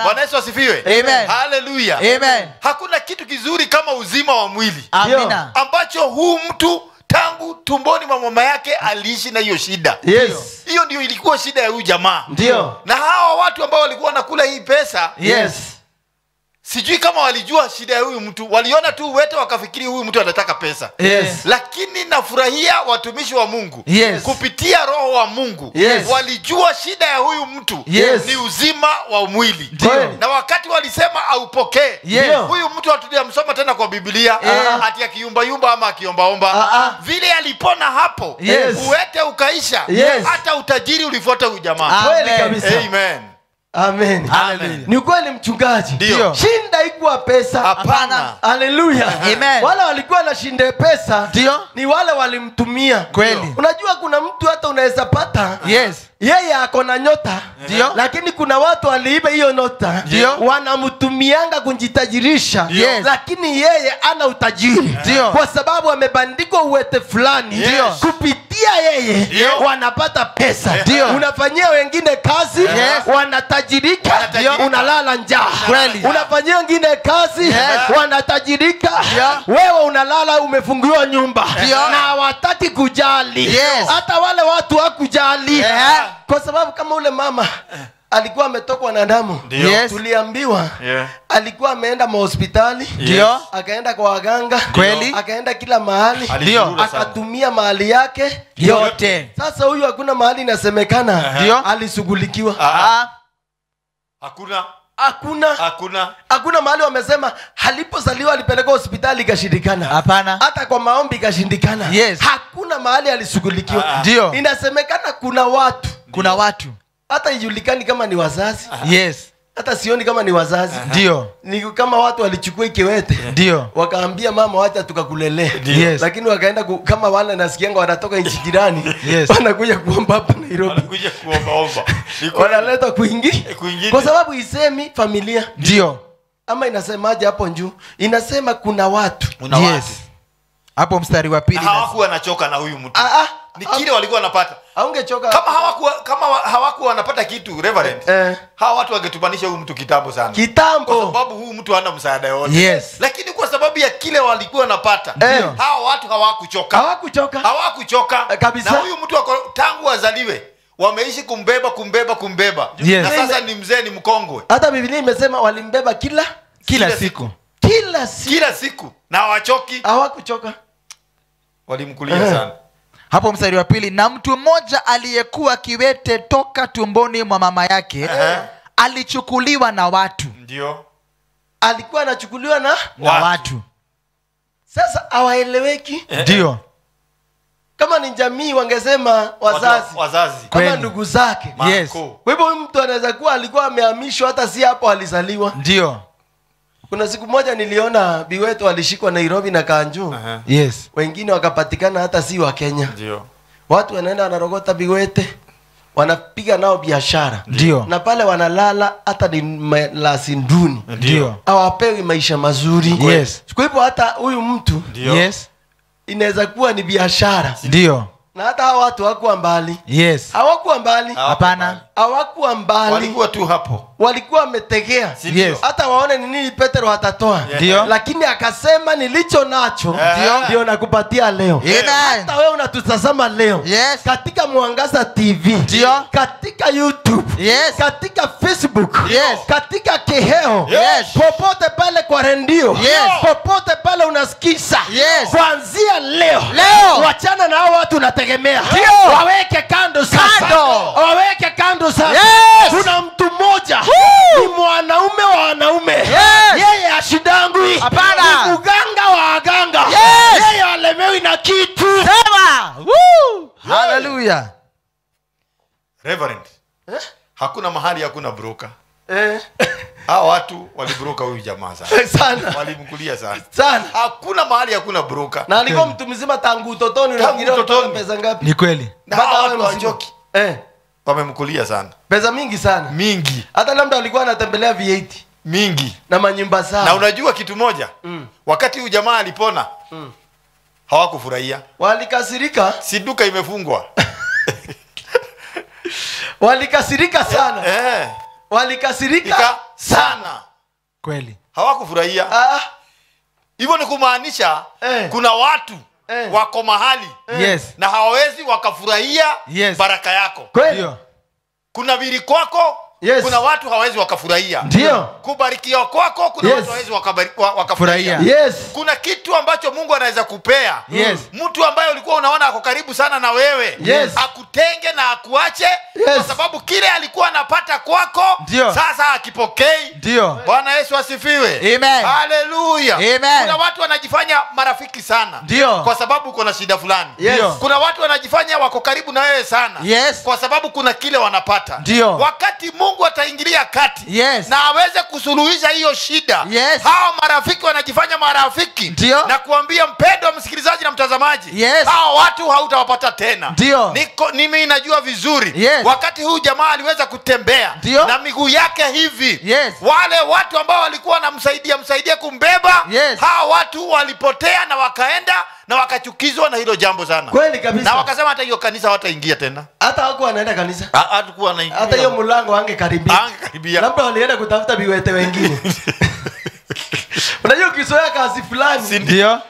Bwana Yesu asifiwe. Amen. Hallelujah. Amen. Hakuna kitu kizuri kama uzima wa mwili. Amina. Ambacho huu mtu tangu tumboni mwa mama yake aliishi na hiyo shida. Yes. Hiyo ndio ilikuwa shida ya huyu jamaa. Ndio. Na hawa watu ambao walikuwa wanakula hii pesa, yes, sijui kama walijua shida ya huyu mtu. Waliona tu uwete wakafikiri huyu mtu anataka pesa. Yes. Lakini nafurahia watumishi wa Mungu, yes, kupitia roho wa Mungu, yes, walijua shida ya huyu mtu, yes, ni uzima wa mwili. Ndio. Na wakati walisema aupokee, yes, huyu mtu hatujamsoma tena kwa Biblia ati akiyumba yumba ama akiombaomba. Vile alipona hapo, yes, uwete ukaisha, yes, hata utajiri ulifuata huyu jamaa. Kweli kabisa. Amen. Amen. Hallelujah. Ni kweli mchungaji. Ndio. Shinda haikuwa pesa. Hapana. Hallelujah. Amen. Wale walikuwa na shinda pesa, ndio, ni wale walimtumia. Kweli. Unajua kuna mtu hata unaweza pata, yes, yeye ako na nyota, ndio, lakini kuna watu waliiba hiyo nyota, wanamtumianga kujitajirisha, yes, lakini yeye ana utajiri, ndio, kwa sababu amebandikwa uwete fulani, ndio, kupitia yeye, ndio, wanapata pesa. Ndio. Unafanyia wengine kazi, yes, wanatajirika, unalala njaa. Unafanyia wengine kazi, yes, wanatajirika, wewe unalala umefungiwa nyumba, na hawataki kujali. Yes. Hata wale watu hakujali. Kwa sababu kama ule mama alikuwa ametokwa na damu, yes, tuliambiwa, alikuwa ameenda mahospitali, ndio, akaenda kwa waganga, kweli, akaenda kila mahali, ndio, akatumia mahali yake yote. Sasa huyu hakuna mahali inasemekana alishughulikiwa. Hakuna. Hakuna mahali wamesema alipozaliwa alipelekwa hospitali ikashindikana. Hapana. Hata kwa maombi ikashindikana. Yes. Hakuna mahali alishughulikiwa. Ndio. Inasemekana kuna watu. Kuna watu. Hata ijulikani kama ni wazazi. Yes. Hata sioni kama ni wazazi. Ndio. Ni kama watu walichukua kiwete. Ndio. Wakaambia mama wacha tukakulelee. Yes. Lakini wakaenda kama wale nasikianga wanatoka nchi jirani. Yes. Wanakuja kuomba hapa Nairobi. Wanakuja kuomba omba. Wanaleta kwingi. Kwa sababu isemi familia. Ndio. Ama inasemaje hapo juu? Inasema kuna watu. Kuna yes. watu. Hapo mstari wa pili. Hawakuwa wanachoka na huyu mtu. Ni kile walikuwa wanapata. Haungechoka. Kama hawakuwa wanapata kitu, Reverend. Hawa watu wangetupanisha huyu mtu kitambo sana. Kitambo. Kwa sababu huyu mtu hana msaada yote. Yes. Lakini kwa sababu ya kile walikuwa wanapata, hawa watu hawakuchoka. Hawakuchoka. Kabisa. Na huyu mtu tangu azaliwe wameishi kumbeba. Yes. Na sasa ni mzee, ni mkongwe. Hata Biblia imesema walimbeba kila siku. Kila siku. Na hawachoki. Hawakuchoka. Walimkulia sana. Hapo mstari wa pili, na mtu mmoja aliyekuwa kiwete toka tumboni mwa mama yake, alichukuliwa na watu. Ndio. Alikuwa anachukuliwa na watu. Sasa hawaeleweki. Ndio. Kama ni jamii wangesema wazazi. Kama ndugu zake. Yes. Kwa hivyo mtu anaweza kuwa alikuwa amehamishwa hata si hapo alizaliwa. Ndio. Kuna siku moja niliona Biweto alishikwa Nairobi na Kanju. Yes. Wengine wakapatikana hata si wa Kenya. Ndio. Watu wanaenda wanarogota Biwete, wanapiga nao biashara. Ndio. Na pale wanalala hata ni lasinduni. Ndio. Hawapewi maisha mazuri. Yes. Kwa hivyo hata huyu mtu, yes, inaweza kuwa ni biashara. Ndio. Na hata hawa watu hawakuwa mbali. Yes. Hawakuwa mbali. Hapana. Hawakuwa mbali. Walikuwa tu hapo. Walikuwa wametegea. Yes. Hata waone ni nini Petro atatoa. Ndio. Lakini akasema nilicho nacho ndio nakupatia leo. Hata wewe unatutazama leo. Yes. Katika Mwangaza TV. Ndio. Katika YouTube. Yes. Katika Facebook. Yes. Katika Keheo. Yes. Popote pale kwa rendio. Yes. Popote pale unasikiza. Yes. Kuanzia leo. Leo. Wachana na hao watu unategemea. Ndio. Waweke kando sasa. Kando. Waweke kando sasa. Yes. Kuna mtu mmoja ni mwanaume wa wanaume. Yes. Yeye hashindangwi. Hapana. Ni mganga wa waganga. Yes. Yeye halemewi na kitu. Sema. Woo. Hallelujah. Reverend. Hakuna mahali hakuna broker. Hao watu walibroka huyu jamaa sana. Sana. Walimkulia sana. Sana. Hakuna mahali hakuna broker. Na alikuwa mtu mzima tangu utotoni. Unafikiria pesa ngapi? Ni kweli. Na watu hawachoki. Wamemkulia sana. Pesa mingi sana. Mingi. Hata labda alikuwa anatembelea V8 mingi na manyumba sana. Na unajua kitu moja? Wakati huyu jamaa alipona, hawakufurahia. Walikasirika. Si duka imefungwa. Walikasirika sana. Walikasirika sana. Kweli. Hawakufurahia. Hivyo ni kumaanisha kuna watu wako mahali yes, na hawawezi wakafurahia baraka yako. Kweli. Kuna viri kwako, yes, kuna watu hawawezi wakafurahia. Ndio. Kubarikiwa kwako kuna watu hawawezi wakafurahia. Yes. Kuna kitu ambacho Mungu anaweza kupea. Yes. Mtu ambaye ulikuwa unaona ako karibu sana na wewe, yes, akutenge na akuache, yes, kwa sababu kile alikuwa anapata kwako Ndio. sasa akipokei. Ndio. Bwana Yesu asifiwe. Amen. Haleluya. Amen. Kuna watu wanajifanya marafiki sana. Ndio. Kwa sababu kuna shida fulani. Yes. Kuna watu wanajifanya wako karibu na wewe sana. Yes. Kwa sababu kuna kile wanapata. Ndio. Wakati Mungu ataingilia kati, yes, na aweze kusuluhisha hiyo shida, yes, hao marafiki wanajifanya marafiki. Ndio. Na kuambia mpendwa msikilizaji na mtazamaji, yes, hao watu hautawapata tena. Ndio. Mimi najua vizuri, yes, wakati huu jamaa aliweza kutembea Ndio. na miguu yake hivi, yes, wale watu ambao walikuwa wanamsaidia kumbeba, yes, hao watu walipotea na wakaenda na wakachukizwa na hilo jambo sana. Kweli kabisa. Na wakasema hata hiyo kanisa hawataingia tena. Hata hawakuwa wanaenda kanisa. Hatakuwa wanaingia. Hata hiyo mlango angekaribia. Angekaribia. Labda walienda kutafuta biwete wengine. Unajua ukizoea kazi fulani. Ndio.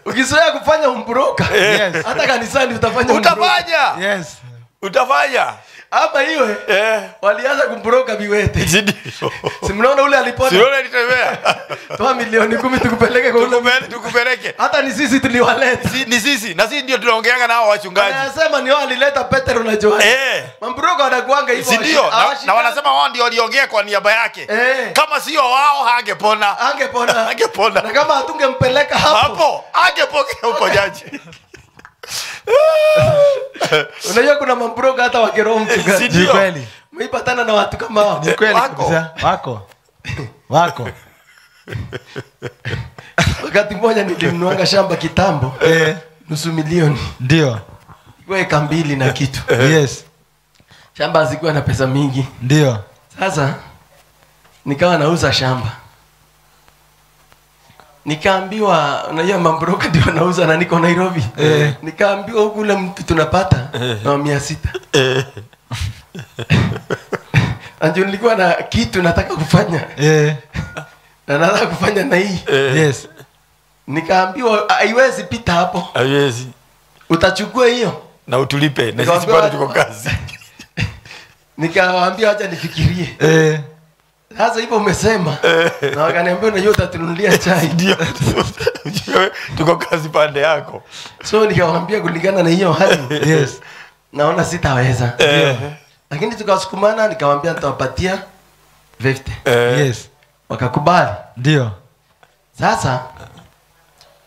Ukizoea kufanya umbroka. Yes. Hata kanisani utafanya umbroka. Utafanya. Yes. Utafanya. Ama iwe walianza kumbroka biwete. Ndio. Si mnaona ule alipona. Si ule alitembea. Toa milioni 10 tukupeleke kwa ule. Tukupeleke. Hata ni sisi tuliwaleta. Ni sisi. Na sisi ndio tunaongeanga nao wachungaji. Anasema ni wao alileta Petro na Yohana. Mambroka wanakuanga hivyo. Si ndio? Na wanasema wao ndio waliongea kwa niaba yake. Kama sio wao hangepona. Angepona. Angepona. Na kama hatungempeleka hapo. Hapo angepokea uponyaji. Unajua kuna mambroka hata wa kiroho mchungaji. Ni kweli. Mmeipatana na watu kama hao. Ni kweli kabisa. Wako. Wakati mmoja nilimnuanga shamba kitambo. 500,000. Ndio. Eka 2 na kitu. Yes. Shamba hazikuwa na pesa mingi. Ndio. Sasa nikawa nauza shamba. Nikaambiwa unajua mambroka ndio wanauza na niko Nairobi. Nikaambiwa huku ule mtu tunapata na 600. Anjo nilikuwa na kitu nataka kufanya. Na nataka kufanya na hii. Yes. Nikaambiwa haiwezi pita hapo. Haiwezi. Utachukua hiyo na utulipe na sisi bado tuko kazi. Nikawaambia acha nifikirie. Sasa hivyo umesema. Na wakaniambia unajua utatununulia chai. Ndio. Tuko kazi pande yako. So nikawaambia kulingana na hiyo hali. Yes. Naona sitaweza. Lakini tukasukumana nikawaambia nitawapatia 50. Yes. Wakakubali. Ndio. Sasa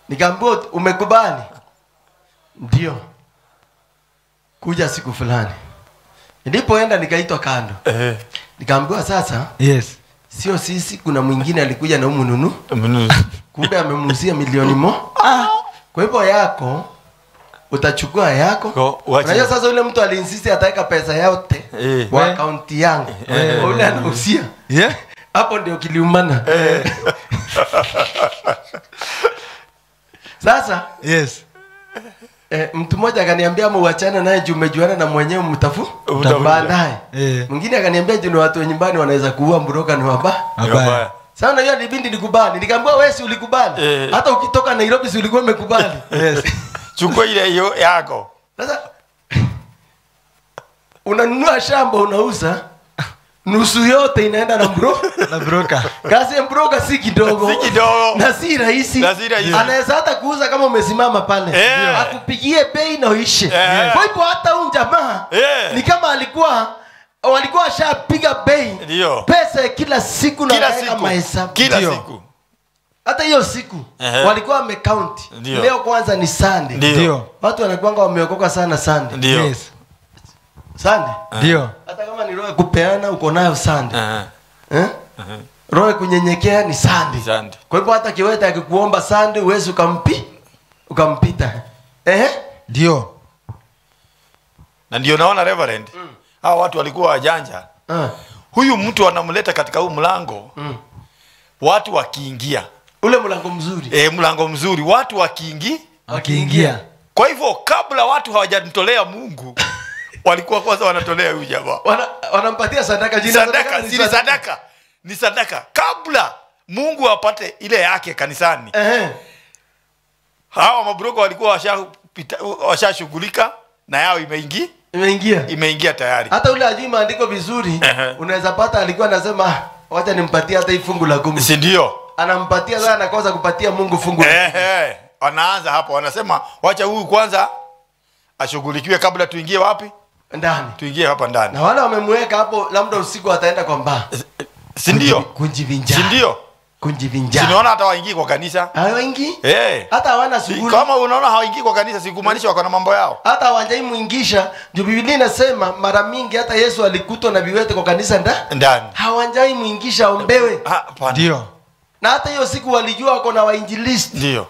nikaambiwa umekubali? Ndio. Kuja siku fulani. Nilipoenda nikaitwa kando. Nikaambiwa sasa, Yes. sio sisi, kuna mwingine alikuja na humu nunu. Kumbe amemuuzia milioni 1. Kwa hivyo yako utachukua yako. Unajua sasa yule mtu aliinsist ataweka pesa yote kwa akaunti yangu. Yule anauzia. Yeah. Hapo ndio kiliumana. Sasa yes. Mtu mmoja akaniambia muachane naye juu umejuana na mwenyewe mtafu baadaye. Mwingine akaniambia juu watu wa nyumbani wanaweza kuua mroka ni wabaya. Sasa unajua nilibidi nikubali. Nikamwambia wewe si ulikubali. Hata ukitoka Nairobi si ulikuwa umekubali. Yes. Chukua ile hiyo yako. Sasa unanunua shamba unauza, nusu yote inaenda na na broker. Kazi ya broker si kidogo. Si kidogo. Na si rahisi. Anaweza hata kuuza kama umesimama pale. Akupigie bei na uishe. Kwa hivyo hata huyu jamaa ni kama walikuwa washapiga bei. Pesa kila siku na kila mahesabu. Kila siku. Hata hiyo siku walikuwa wamecount. Leo kwanza ni Sunday. Ndio. Watu wanakuanga wameokoka sana Sunday. Ndio. Yes. Sunday. Ndio. Hata kama ni roho kupeana uko nayo Sunday. Roho kunyenyekea ni Sunday. Sunday. Kwa hivyo hata kiwete akikuomba Sunday uwezi ukampita. Ndio. Na ndio naona Reverend. Hawa watu walikuwa wajanja. Huyu mtu anamleta katika huu mlango. Watu wakiingia. Ule mlango mzuri. Mlango mzuri. Watu wakiingia. Kwa hivyo kabla watu hawajamtolea Mungu, walikuwa kwanza wanatolea huyu jamaa. Wanampatia sadaka jina. Sadaka, si sadaka. Ni sadaka. Kabla Mungu apate ile yake kanisani. Hawa mabroko walikuwa washashughulika na yao imeingia. Imeingia tayari. Hata ule ajui maandiko vizuri, unaweza pata alikuwa anasema wacha nimpatie hata hii fungu la 10. Si ndio? Anampatia sana, anakosa kupatia Mungu fungu la 10. Wanaanza hapo wanasema wacha huyu kwanza ashughulikiwe kabla tuingie wapi? Ndani. Tuingie hapa ndani. Na wale wamemweka hapo labda usiku ataenda kwa mbaa. Si ndio? Kujivinjari. Si ndio? Kujivinjari. Si unaona hata waingii kwa kanisa? Hawaingii? Hata hawana shughuli. Kama unaona hawaingii kwa kanisa si kumaanisha wako na mambo yao. Hata hawajaimuingisha. Juu Biblia inasema mara mingi hata Yesu alikutwa na viwete kwa kanisa ndani. Hawajaimuingisha ombewe. Ndio. Na hata hiyo siku walijua wako na wainjilisti. Ndio.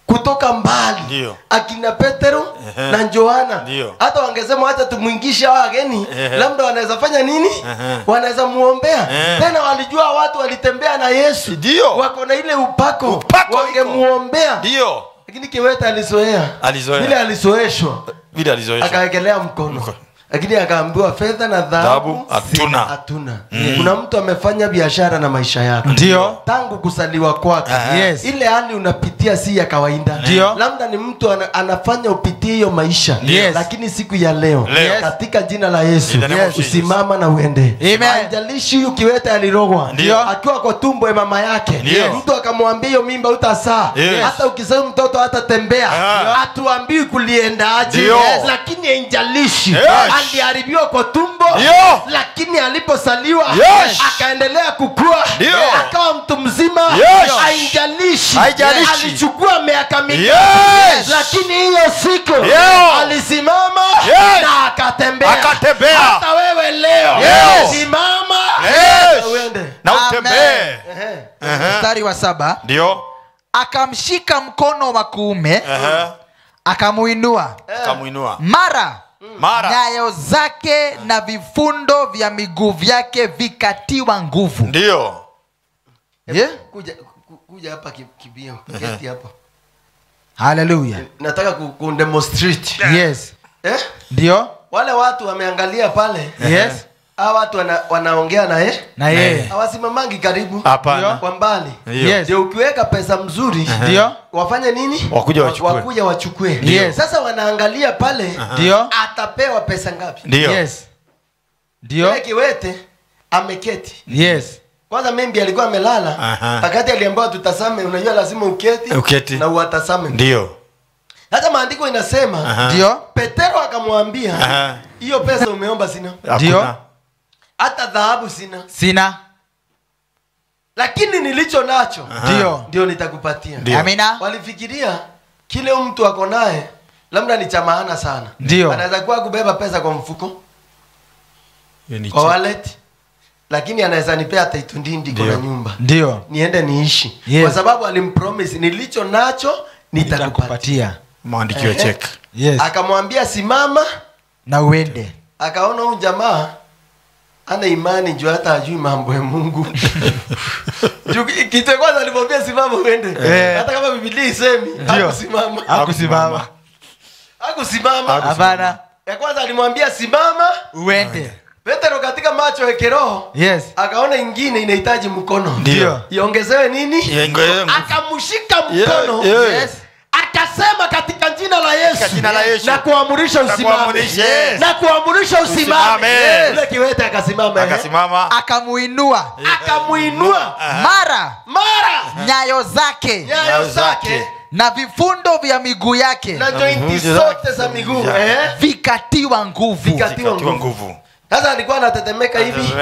Kutoka mbali. Ndio. Akina Petero na Yohana. Hata wangesema acha tumuingishe hawa wageni, labda wanaweza fanya nini? Wanaweza muombea. Tena walijua watu walitembea na Yesu. Ndio. Wako na ile upako. Wangemuombea. Ndio. Lakini kiwete alizoea. Vile alizoeshwa. Akawekelea mkono. Lakini akaambiwa fedha na dhahabu hatuna. Kuna mtu amefanya biashara na maisha yako. Ndio. Tangu kusaliwa kwako. Yes. Ile hali unapitia si ya kawaida. Labda ni mtu anafanya upitie hiyo maisha. Yes. Lakini siku ya leo, yes, katika jina la Yesu, yes, usimama na uende. Haijalishi huyu kiwete alirogwa. Akiwa kwa tumbo ya mama yake. Yes. Mtu akamwambia hiyo mimba utazaa. Yes. Hata ukizaa mtoto hatatembea. Hatuambii kuliendaje. Yes. Lakini haijalishi. Yes. Aliharibiwa kwa tumbo, yes, lakini aliposaliwa, yes, akaendelea kukua, akawa mtu mzima. Yes. Haijalishi alichukua miaka mingi, yes, lakini hiyo siku alisimama, yes, na akatembea. Hata wewe leo, yes, simama, yes, uende na utembee. Mstari wa 7. Ndio. Akamshika mkono wa kuume, akamuinua. Mara nyayo zake na vifundo vya miguu vyake vikatiwa nguvu. Ndio. Yeah? Kuja hapa kibio. Keti hapa. Hallelujah. Nataka ku demonstrate. Yes. Ndio. Wale watu wameangalia pale. Yes. Hawa watu wanaongea na yeye. Na yeye. Hawasimamangi karibu. Hapana. Kwa mbali. Yes. Ndio ukiweka pesa mzuri. Ndio. Wafanye nini? Wakuja wachukue. Yes. Sasa wanaangalia pale. Ndio. Atapewa pesa ngapi? Ndio. Yes. Ndio. Kiwete ameketi. Yes. Kwanza membi alikuwa amelala. Wakati aliambiwa tutazame, unajua lazima uketi na uatazame. Ndio. Hata maandiko inasema, ndio, Petero akamwambia, hiyo pesa umeomba sina. Ndio. Hata dhahabu sina. Sina. Lakini nilicho nacho Ndio nitakupatia. Amina. Walifikiria kile mtu ako naye labda ni cha maana sana. Anaweza kuwa kubeba pesa kwa mfuko, kwa wallet, lakini anaweza nipea title deed kwa nyumba. Ndio. Niende niishi. Yes. Kwa sababu alimpromise nilicho nacho nitakupatia. Maandikiwe check. Yes. Akamwambia simama na uende. Akaona huyu jamaa ana imani juu hata hajui mambo ya Mungu. Kitu kwanza alimwambia simama uende. Hata kama Biblia isemi hakusimama. Hakusimama. Hakusimama. Hapana. Ya kwanza alimwambia simama uende. Petro katika macho ya kiroho, yes, akaona ingine inahitaji mkono. Ndio. Iongezewe nini? Akamshika mkono. Yes. Akasema katika jina la Yesu, na kuamurisha usimame. Yes. Na kuamurisha usimame. Yes. Yule kiwete akasimama. Akasimama. Akamuinua. Akamuinua. Mara nyayo zake. Nyayo zake. Na vifundo vya miguu yake. Na jointi zote za miguu vikatiwa nguvu. Vikatiwa nguvu. Sasa alikuwa anatetemeka hivi.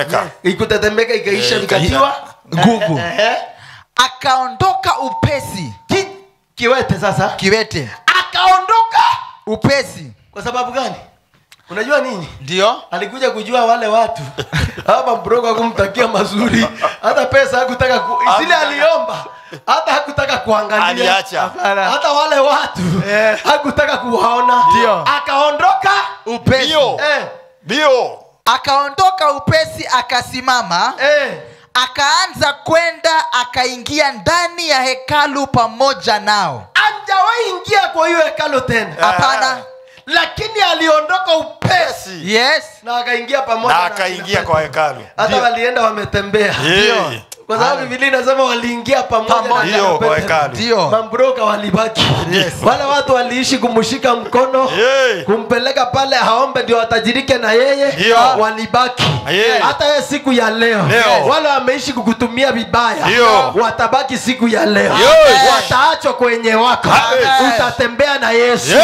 Ikutetemeka ikaisha, vikatiwa nguvu. Akaondoka upesi. Kiwete sasa. Kiwete. Akaondoka upesi. Kwa sababu gani? Unajua nini? Ndio. Alikuja kujua wale watu. Hapa mbrogo hakumtakia mazuri. Hata pesa hakutaka zile aliomba. Hata hakutaka kuangalia. Aliacha. Hata wale watu hakutaka kuwaona. Ndio. Akaondoka upesi. Ndio. Akaondoka upesi akasimama. Akaanza kwenda, akaingia ndani ya hekalu pamoja nao. Hajawahi ingia kwa hiyo hekalu tena. Hapana. Lakini aliondoka upesi. Yes. Na akaingia pamoja na akaingia kwa hekalu. Hata walienda wametembea. Ndio. Kwa sababu Biblia inasema waliingia pamoja na kwa hekalu. Ndio. Mambroka walibaki. Yes. Wale watu waliishi kumshika mkono, kumpeleka pale haombe ndio atajirike na yeye. Walibaki. Hata yeye siku ya leo. Wale wameishi kukutumia vibaya, watabaki siku ya leo. Wataachwa kwenye wako. Utatembea na Yesu.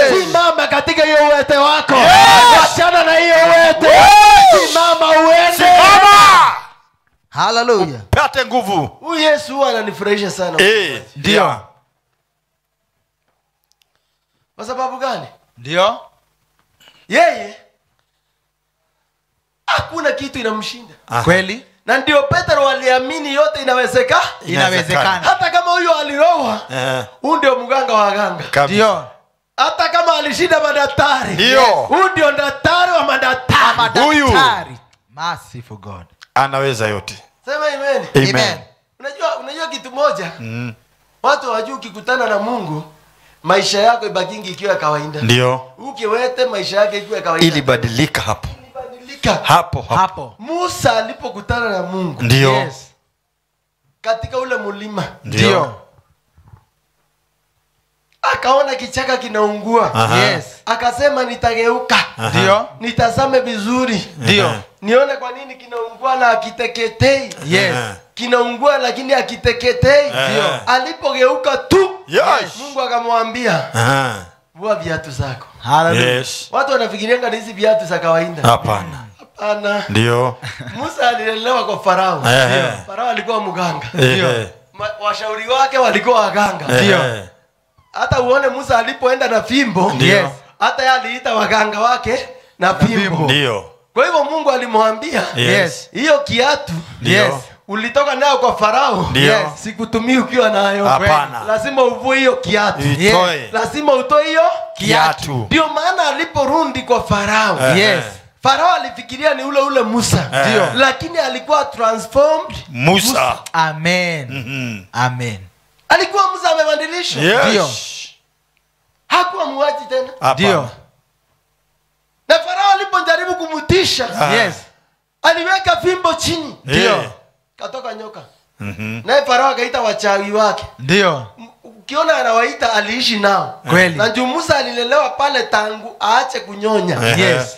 Simama katika hiyo uwete wako. Wachana na hiyo uwete. Simama uende. Simama. Hallelujah. Pate nguvu. Huyu Yesu ananifurahisha sana. Ndio. Kwa sababu gani? Ndio. Yeye hakuna kitu inamshinda. Kweli? Na ndio Petro aliamini yote inawezekana. Inawezekana. Hata kama huyo aliroa, huyu ndio mganga wa waganga. Ndio. Hata kama alishinda madaktari, ndio, huyu ndio daktari wa madaktari. Huyu. Mercy for God. Anaweza yote. Sema amen. Amen. Unajua kitu moja? Watu hawajui ukikutana na Mungu maisha yako ibakingi ikiwa kawaida. Ndio. Ukiwete maisha yake ikiwa kawaida. Ilibadilika hapo. Ilibadilika. Hapo. Musa alipokutana na Mungu. Ndio. Yes. Katika ule mlima. Ndio. Akaona kichaka kinaungua. Yes. Akasema nitageuka. Ndio. Nitazame vizuri. Ndio. Nione kwa nini kinaungua na hakiteketei. Yes. Kinaungua lakini hakiteketei. Ndio. Alipogeuka tu, yes, Mungu akamwambia, vua viatu zako. Hallelujah. Yes. Watu wanafikirianga hizi viatu za kawaida. Hapana. Hapana. Ndio. Musa alilelewa kwa Farao. Farao alikuwa mganga. Ndio. Washauri wake walikuwa waganga. Ndio. Hata uone Musa alipoenda na fimbo, yes, hata yeye aliita waganga wake na fimbo. Ndio. Kwa hivyo Mungu alimwambia, yes, hiyo kiatu, yes, ulitoka nayo kwa Farao, yes, sikutumii ukiwa nayo. Hapana. Lazima uvue hiyo kiatu. Yes. Lazima utoe hiyo kiatu. Ndio maana aliporudi kwa Farao, yes, Farao alifikiria ni ule ule Musa. Ndio. Lakini alikuwa transformed Musa. Amen. Amen. Alikuwa Musa amebadilishwa. Yes. Ndio. Hakuwa muaji tena. Ndio. Na Farao alipojaribu kumtisha, yes, aliweka fimbo chini. Ndio. Katoka nyoka. Naye Farao akaita wachawi wake. Ndio. Ukiona anawaita aliishi nao. Kweli. Na juu Musa alilelewa pale tangu aache kunyonya. Yes.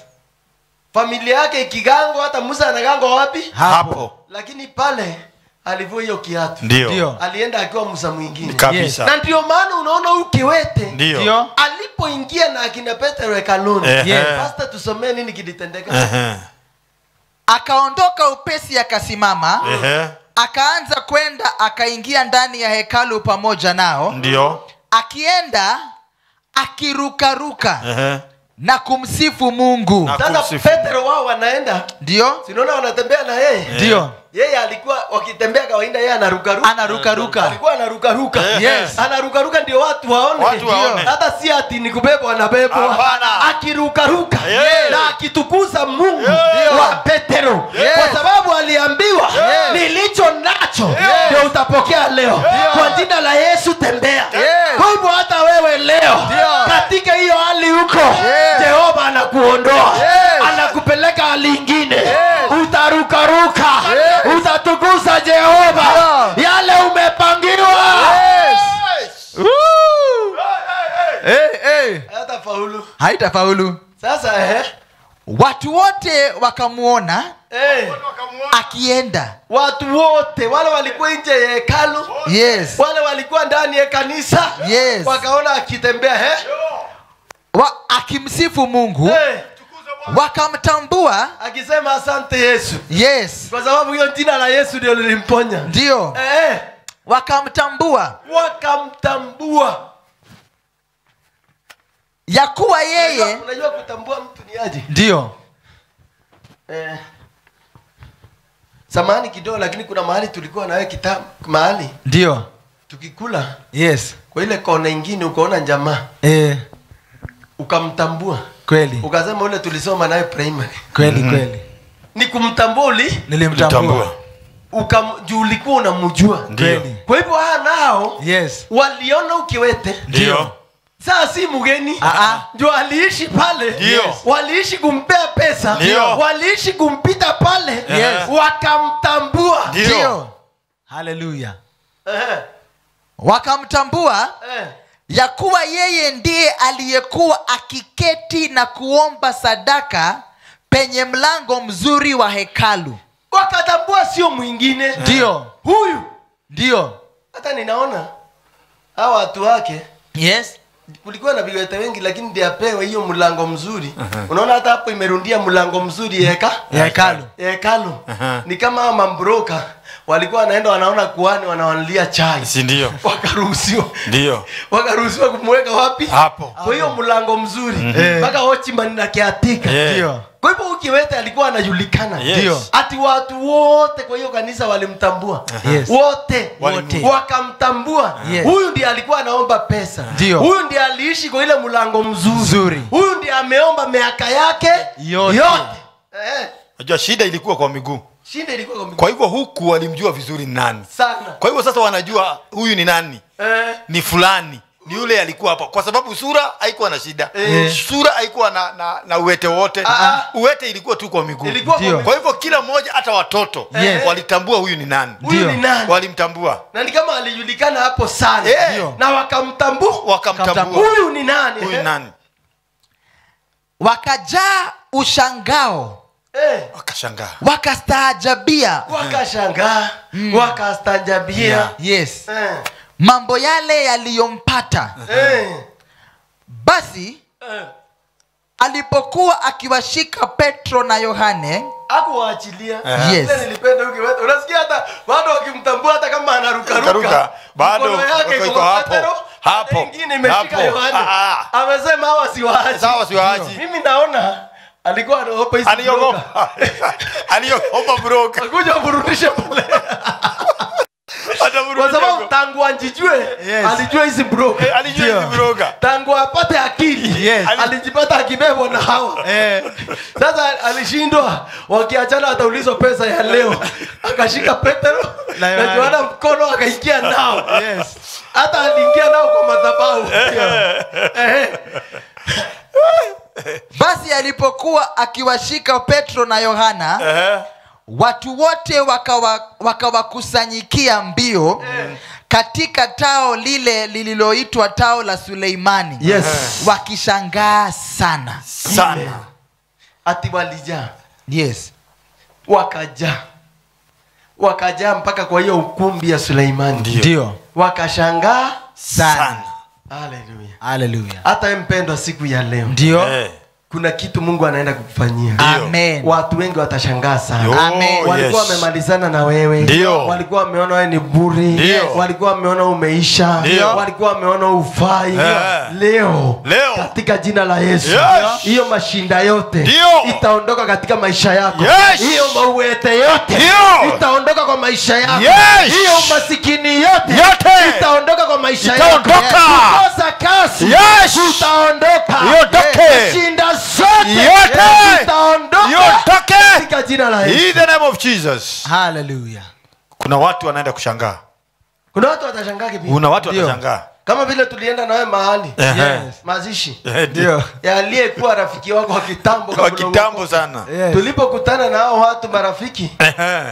Familia yake ikigangwa, hata Musa anagangwa wapi? Hapo. Lakini pale alivua hiyo kiatu. Ndio. Alienda akiwa Musa mwingine. Kabisa. Na ndio maana unaona huyu kiwete. Ndio. Alipoingia na akina Petro hekaluni. Yes. Pastor, tusomee nini kilitendeka? Akaondoka upesi akasimama. Akaanza kwenda akaingia ndani ya hekalu pamoja nao. Ndio. Akienda akirukaruka na kumsifu Mungu. Sasa Petro wao wanaenda. Ndio. Sinaona wanatembea na yeye. Ndio. Yeye alikuwa wakitembea kawaida yeye anarukaruka. Anarukaruka. Alikuwa anarukaruka. Yes. Anarukaruka ndio watu waone. Watu waone. Hata si ati ni kubebwa anabebwa. Akirukaruka na akitukuza Mungu wa Petro. Kwa sababu aliambiwa nilicho nacho ndio utapokea leo. Kwa jina la Yesu tembea. Kwa hivyo hata wewe leo katika hiyo hali huko Jehova anakuondoa. Anakupeleka hali nyingine. Utarukaruka. Utatukuza Jehova. Yale umepangiwa. Haitafaulu. Haitafaulu. Sasa watu wote wakamuona akienda. Watu wote wale walikuwa nje ya hekalu. Yes. Wale walikuwa ndani ya kanisa. Yes. Wakaona akitembea akimsifu Mungu. Wakamtambua akisema asante Yesu. Yes. Kwa sababu hiyo jina la Yesu ndio lilimponya. Ndio. Wakamtambua. Wakamtambua. Ya kuwa yeye. Unajua kutambua mtu ni aje? Ndio. Samahani kidogo, lakini kuna mahali tulikuwa na wewe kitabu mahali. Ndio. Tukikula. Yes. Kwa ile kona nyingine ukaona jamaa. Ukamtambua. Kweli. Ukasema ule tulisoma naye primary. Kweli kweli. Ni kumtambua uli? Nilimtambua. Ukamjua, ulikuwa unamjua. Ndio. Kwa hivyo hawa nao waliona ukiwete. Ndio. Sasa si mgeni. Ndio aliishi pale. Ndio. Waliishi kumpea pesa. Ndio. Waliishi kumpita pale. Yes. Wakamtambua. Ndio. Hallelujah. Wakamtambua ya kuwa yeye ndiye aliyekuwa akiketi na kuomba sadaka penye mlango mzuri wa hekalu. Wakatambua sio mwingine. Ndio. Huyu. Ndio. Hata ninaona hawa watu wake. Yes. Kulikuwa na viwete wengi lakini ndiye apewe hiyo mlango mzuri. Unaona hata hapo imerundia mlango mzuri ya hekalu. Hekalu. Ni kama hawa mambroka walikuwa wanaenda wanaona kuhani wanawanulia chai. Si ndio? Wakaruhusiwa. Ndio. Wakaruhusiwa kumweka wapi? Hapo. Kwa hiyo mlango mzuri. Mpaka watchman na kiatika. Ndio. Kwa hivyo ukiwete alikuwa anajulikana. Ndio. Ati watu wote kwa hiyo kanisa walimtambua. Yes. Wote wakamtambua. Yes. Huyu ndiye alikuwa anaomba pesa. Huyu ndiye aliishi kwa ile mlango mzuri. Huyu ndiye ameomba miaka yake yote. Unajua shida ilikuwa kwa miguu. Shida ilikuwa kwa miguu. Kwa hivyo huku walimjua vizuri ni nani. Sana. Kwa hivyo sasa wanajua huyu ni nani. Ni fulani. Ni yule alikuwa hapa. Kwa sababu sura haikuwa na shida. Sura haikuwa na uwete wote. Uwete ilikuwa tu kwa miguu. Kwa hivyo kila mmoja hata watoto walitambua huyu ni nani. Huyu ni nani? Walimtambua. Na ni kama alijulikana hapo sana. Na wakamtambua. Wakamtambua. Huyu ni nani? Huyu ni nani? Wakajaa ushangao. Wakashangaa. Wakastaajabia. Wakashangaa. Wakastaajabia. Yes. Mambo yale yaliyompata. Basi alipokuwa akiwashika Petro na Yohane, hakuwaachilia. Yes. Nilipenda ukiweta. Unasikia hata bado wakimtambua hata kama anarukaruka. Bado iko hapo. Hapo. Nyingine imeshika Yohane. Amesema hawa siwaachi. Hawa siwaachi. Mimi naona alikuwa anaogopa hizi. Aliogopa. Aliogopa broka. Akuja mrudishe pale. Kwa sababu tangu anjijue, alijua hizi broka. Alijua hizi broka. Tangu apate akili, alijipata akibebwa na hawa. Sasa alishindwa, wakiachana ataulizwa pesa ya leo. Akashika Petro na Yohana mkono akaingia nao. Hata aliingia nao kwa madhabahu. Basi alipokuwa akiwashika Petro na Yohana, watu wote wakawakusanyikia mbio katika tao lile lililoitwa tao la Suleimani. Yes. Wakishangaa sana. Sana. Ati walijaa. Yes. Wakajaa. Wakajaa mpaka kwa hiyo ukumbi ya Suleimani. Ndio. Wakashangaa sana. Hallelujah. Hallelujah. Hata mpendwa siku ya leo. Ndio. Kuna kitu Mungu anaenda kukufanyia. Amen. Watu wengi watashangaa sana. Amen. Walikuwa wamemalizana na wewe. Walikuwa wameona wewe ni bure. Walikuwa wameona umeisha. Walikuwa wameona ufai. Leo katika jina la Yesu, hiyo mashinda yote itaondoka katika maisha yako. Hiyo mauete yote itaondoka kwa maisha yako. Hiyo masikini yote itaondoka kwa maisha yako. Kukosa kazi utaondoka. Shinda zote itaondoka katika jina la Yesu. In the name of Jesus. Hallelujah. Kuna watu wanaenda kushangaa. Kuna watu watashangaa kipi? Kuna watu watashangaa. Kama vile tulienda na wewe mahali. Yes. Mazishi. Ndio. Ya aliyekuwa rafiki wako wa kitambo kwa kitambo sana. Yes. Tulipokutana na hao watu marafiki,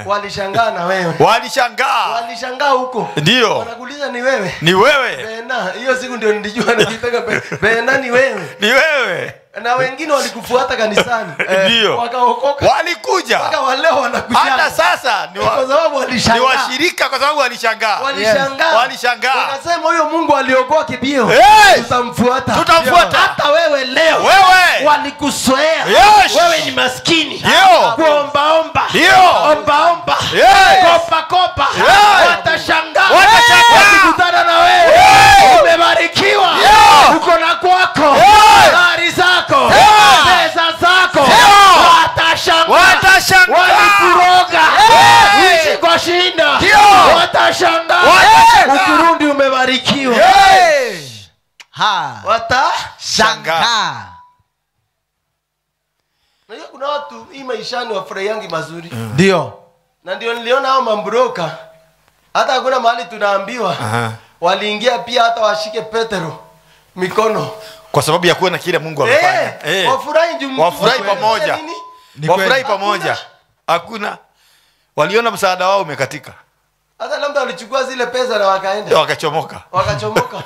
walishangaa na wewe. Walishangaa. Walishangaa huko. Ndio. Wanakuuliza ni wewe. Ni wewe. Bena, hiyo siku ndio nilijua nilitaka Bena ni wewe. Ni wewe. Na wengine walikufuata kanisani. Ndio. Wakaokoka. Walikuja. Mpaka wa leo wanakuja. Hata sasa ni kwa sababu walishangaa. Ni washirika kwa sababu walishangaa. Walishangaa. Walishangaa. Wakasema huyo Mungu aliokoa kibio. Tutamfuata. Tutamfuata. Hata wewe leo. Wewe. Walikuzoea. Wewe ni maskini. Kuomba omba. Omba omba. Kopa kopa. Watashangaa. Watakutana na wewe. Umebarikiwa. Uko na kwako. Gari zako. Pesa zako. Watashangaa. Watashangaa. Walikuroga. Uishi kwa shinda. Watashangaa. Ukurundi umebarikiwa. Watashangaa. Unajua kuna watu hii maishani wafurahiangi mazuri. Ndio. Na ndio niliona hao mambroka. Hata hakuna mahali tunaambiwa. Waliingia pia hata washike Petero mikono kwa sababu ya kuona kile Mungu amefanya. Wafurahi wafurahi pamoja. Wafurahi pamoja. Hakuna. Waliona msaada wao umekatika. Hata labda walichukua zile pesa na wakaenda. Wakachomoka. Wakachomoka.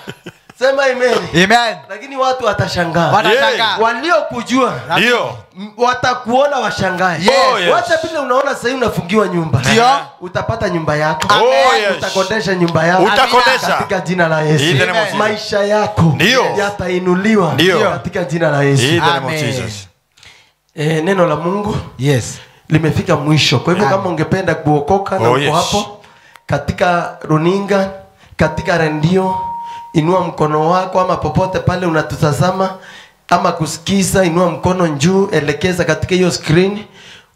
Sema amen. Amen. Lakini watu watashangaa. Watashangaa. Waliokujua ndio watakuona washangae. Oh, yes. Wacha vile unaona sasa unafungiwa nyumba. Ndio. Utapata nyumba yako. Oh, yes. Utakodesha nyumba yako. Utakodesha. Katika jina la Yesu. Maisha yako yatainuliwa katika jina la Yesu. Amen. Neno la Mungu yes limefika mwisho. Kwa hivyo kama ungependa kuokoka na uko hapo katika runinga, katika redio, inua mkono wako, ama popote pale unatutazama ama kusikiza, inua mkono juu, elekeza katika hiyo screen,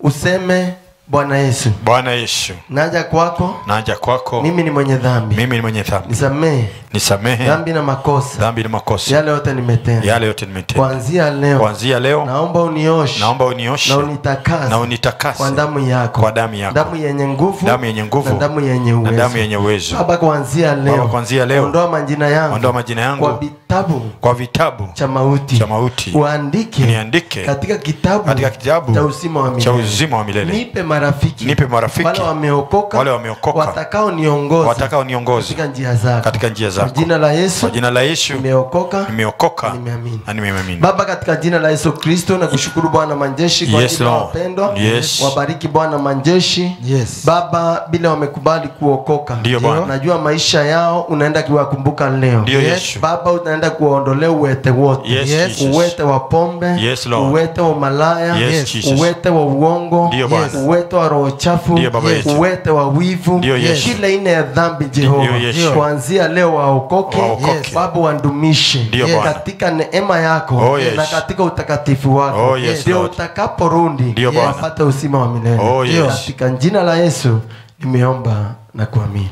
useme Bwana Yesu. Bwana Yesu. Naja kwako. Naja kwako. Mimi ni mwenye dhambi. Mimi ni mwenye dhambi. Nisamehe. Nisamehe. Dhambi na makosa. Dhambi na makosa. Yale yote nimetenda. Yale yote nimetenda. Kuanzia leo. Kuanzia leo. Naomba unioshe. Naomba unioshe. Na unitakase. Na unitakase. Kwa damu yako. Kwa damu yako. Damu yenye nguvu. Damu yenye nguvu. Na damu yenye uwezo. Na damu yenye uwezo. Baba, kuanzia leo. Baba, kuanzia leo. Ondoa majina yangu. Ondoa majina yangu. Kwa vitabu. Kwa vitabu. Cha mauti. Cha mauti. Uandike. Niandike. Katika kitabu. Katika kitabu. Cha uzima wa milele. Cha uzima wa milele. Nipe marafiki. Nipe marafiki. Wale wameokoka. Wale wameokoka. Watakao niongoza. Watakao niongoza. Katika njia zako. Katika njia zako. Kwa jina la Yesu. Kwa jina la Yesu. Nimeokoka. Nimeokoka. Nimeamini. Na nimeamini. Baba, katika jina la Yesu Kristo na kushukuru Bwana majeshi kwa ajili ya wapendwa. Yes. Wabariki Bwana majeshi. Yes. Baba, bila wamekubali kuokoka. Ndio Bwana. Najua maisha yao unaenda kuwakumbuka leo. Ndio Yesu. Baba, unaenda kuwaondolea uwete wote. Yes. Yes. Uwete wa pombe. Yes, Lord. Uwete wa malaya. Yes, Jesus. Uwete wa uongo. Ndio Bwana. Uwete wa roho chafu. Yes. Uwete wa wivu. Yes. Kila aina ya dhambi Jehova. Yes. Kuanzia leo waokoke. Waokoke. Baba, wandumishe katika neema yako. Oh, yes. Na katika utakatifu wako. Oh, yes, ndio utakaporudi wapate uzima wa milele. Oh, yes. Katika jina la Yesu nimeomba na kuamini.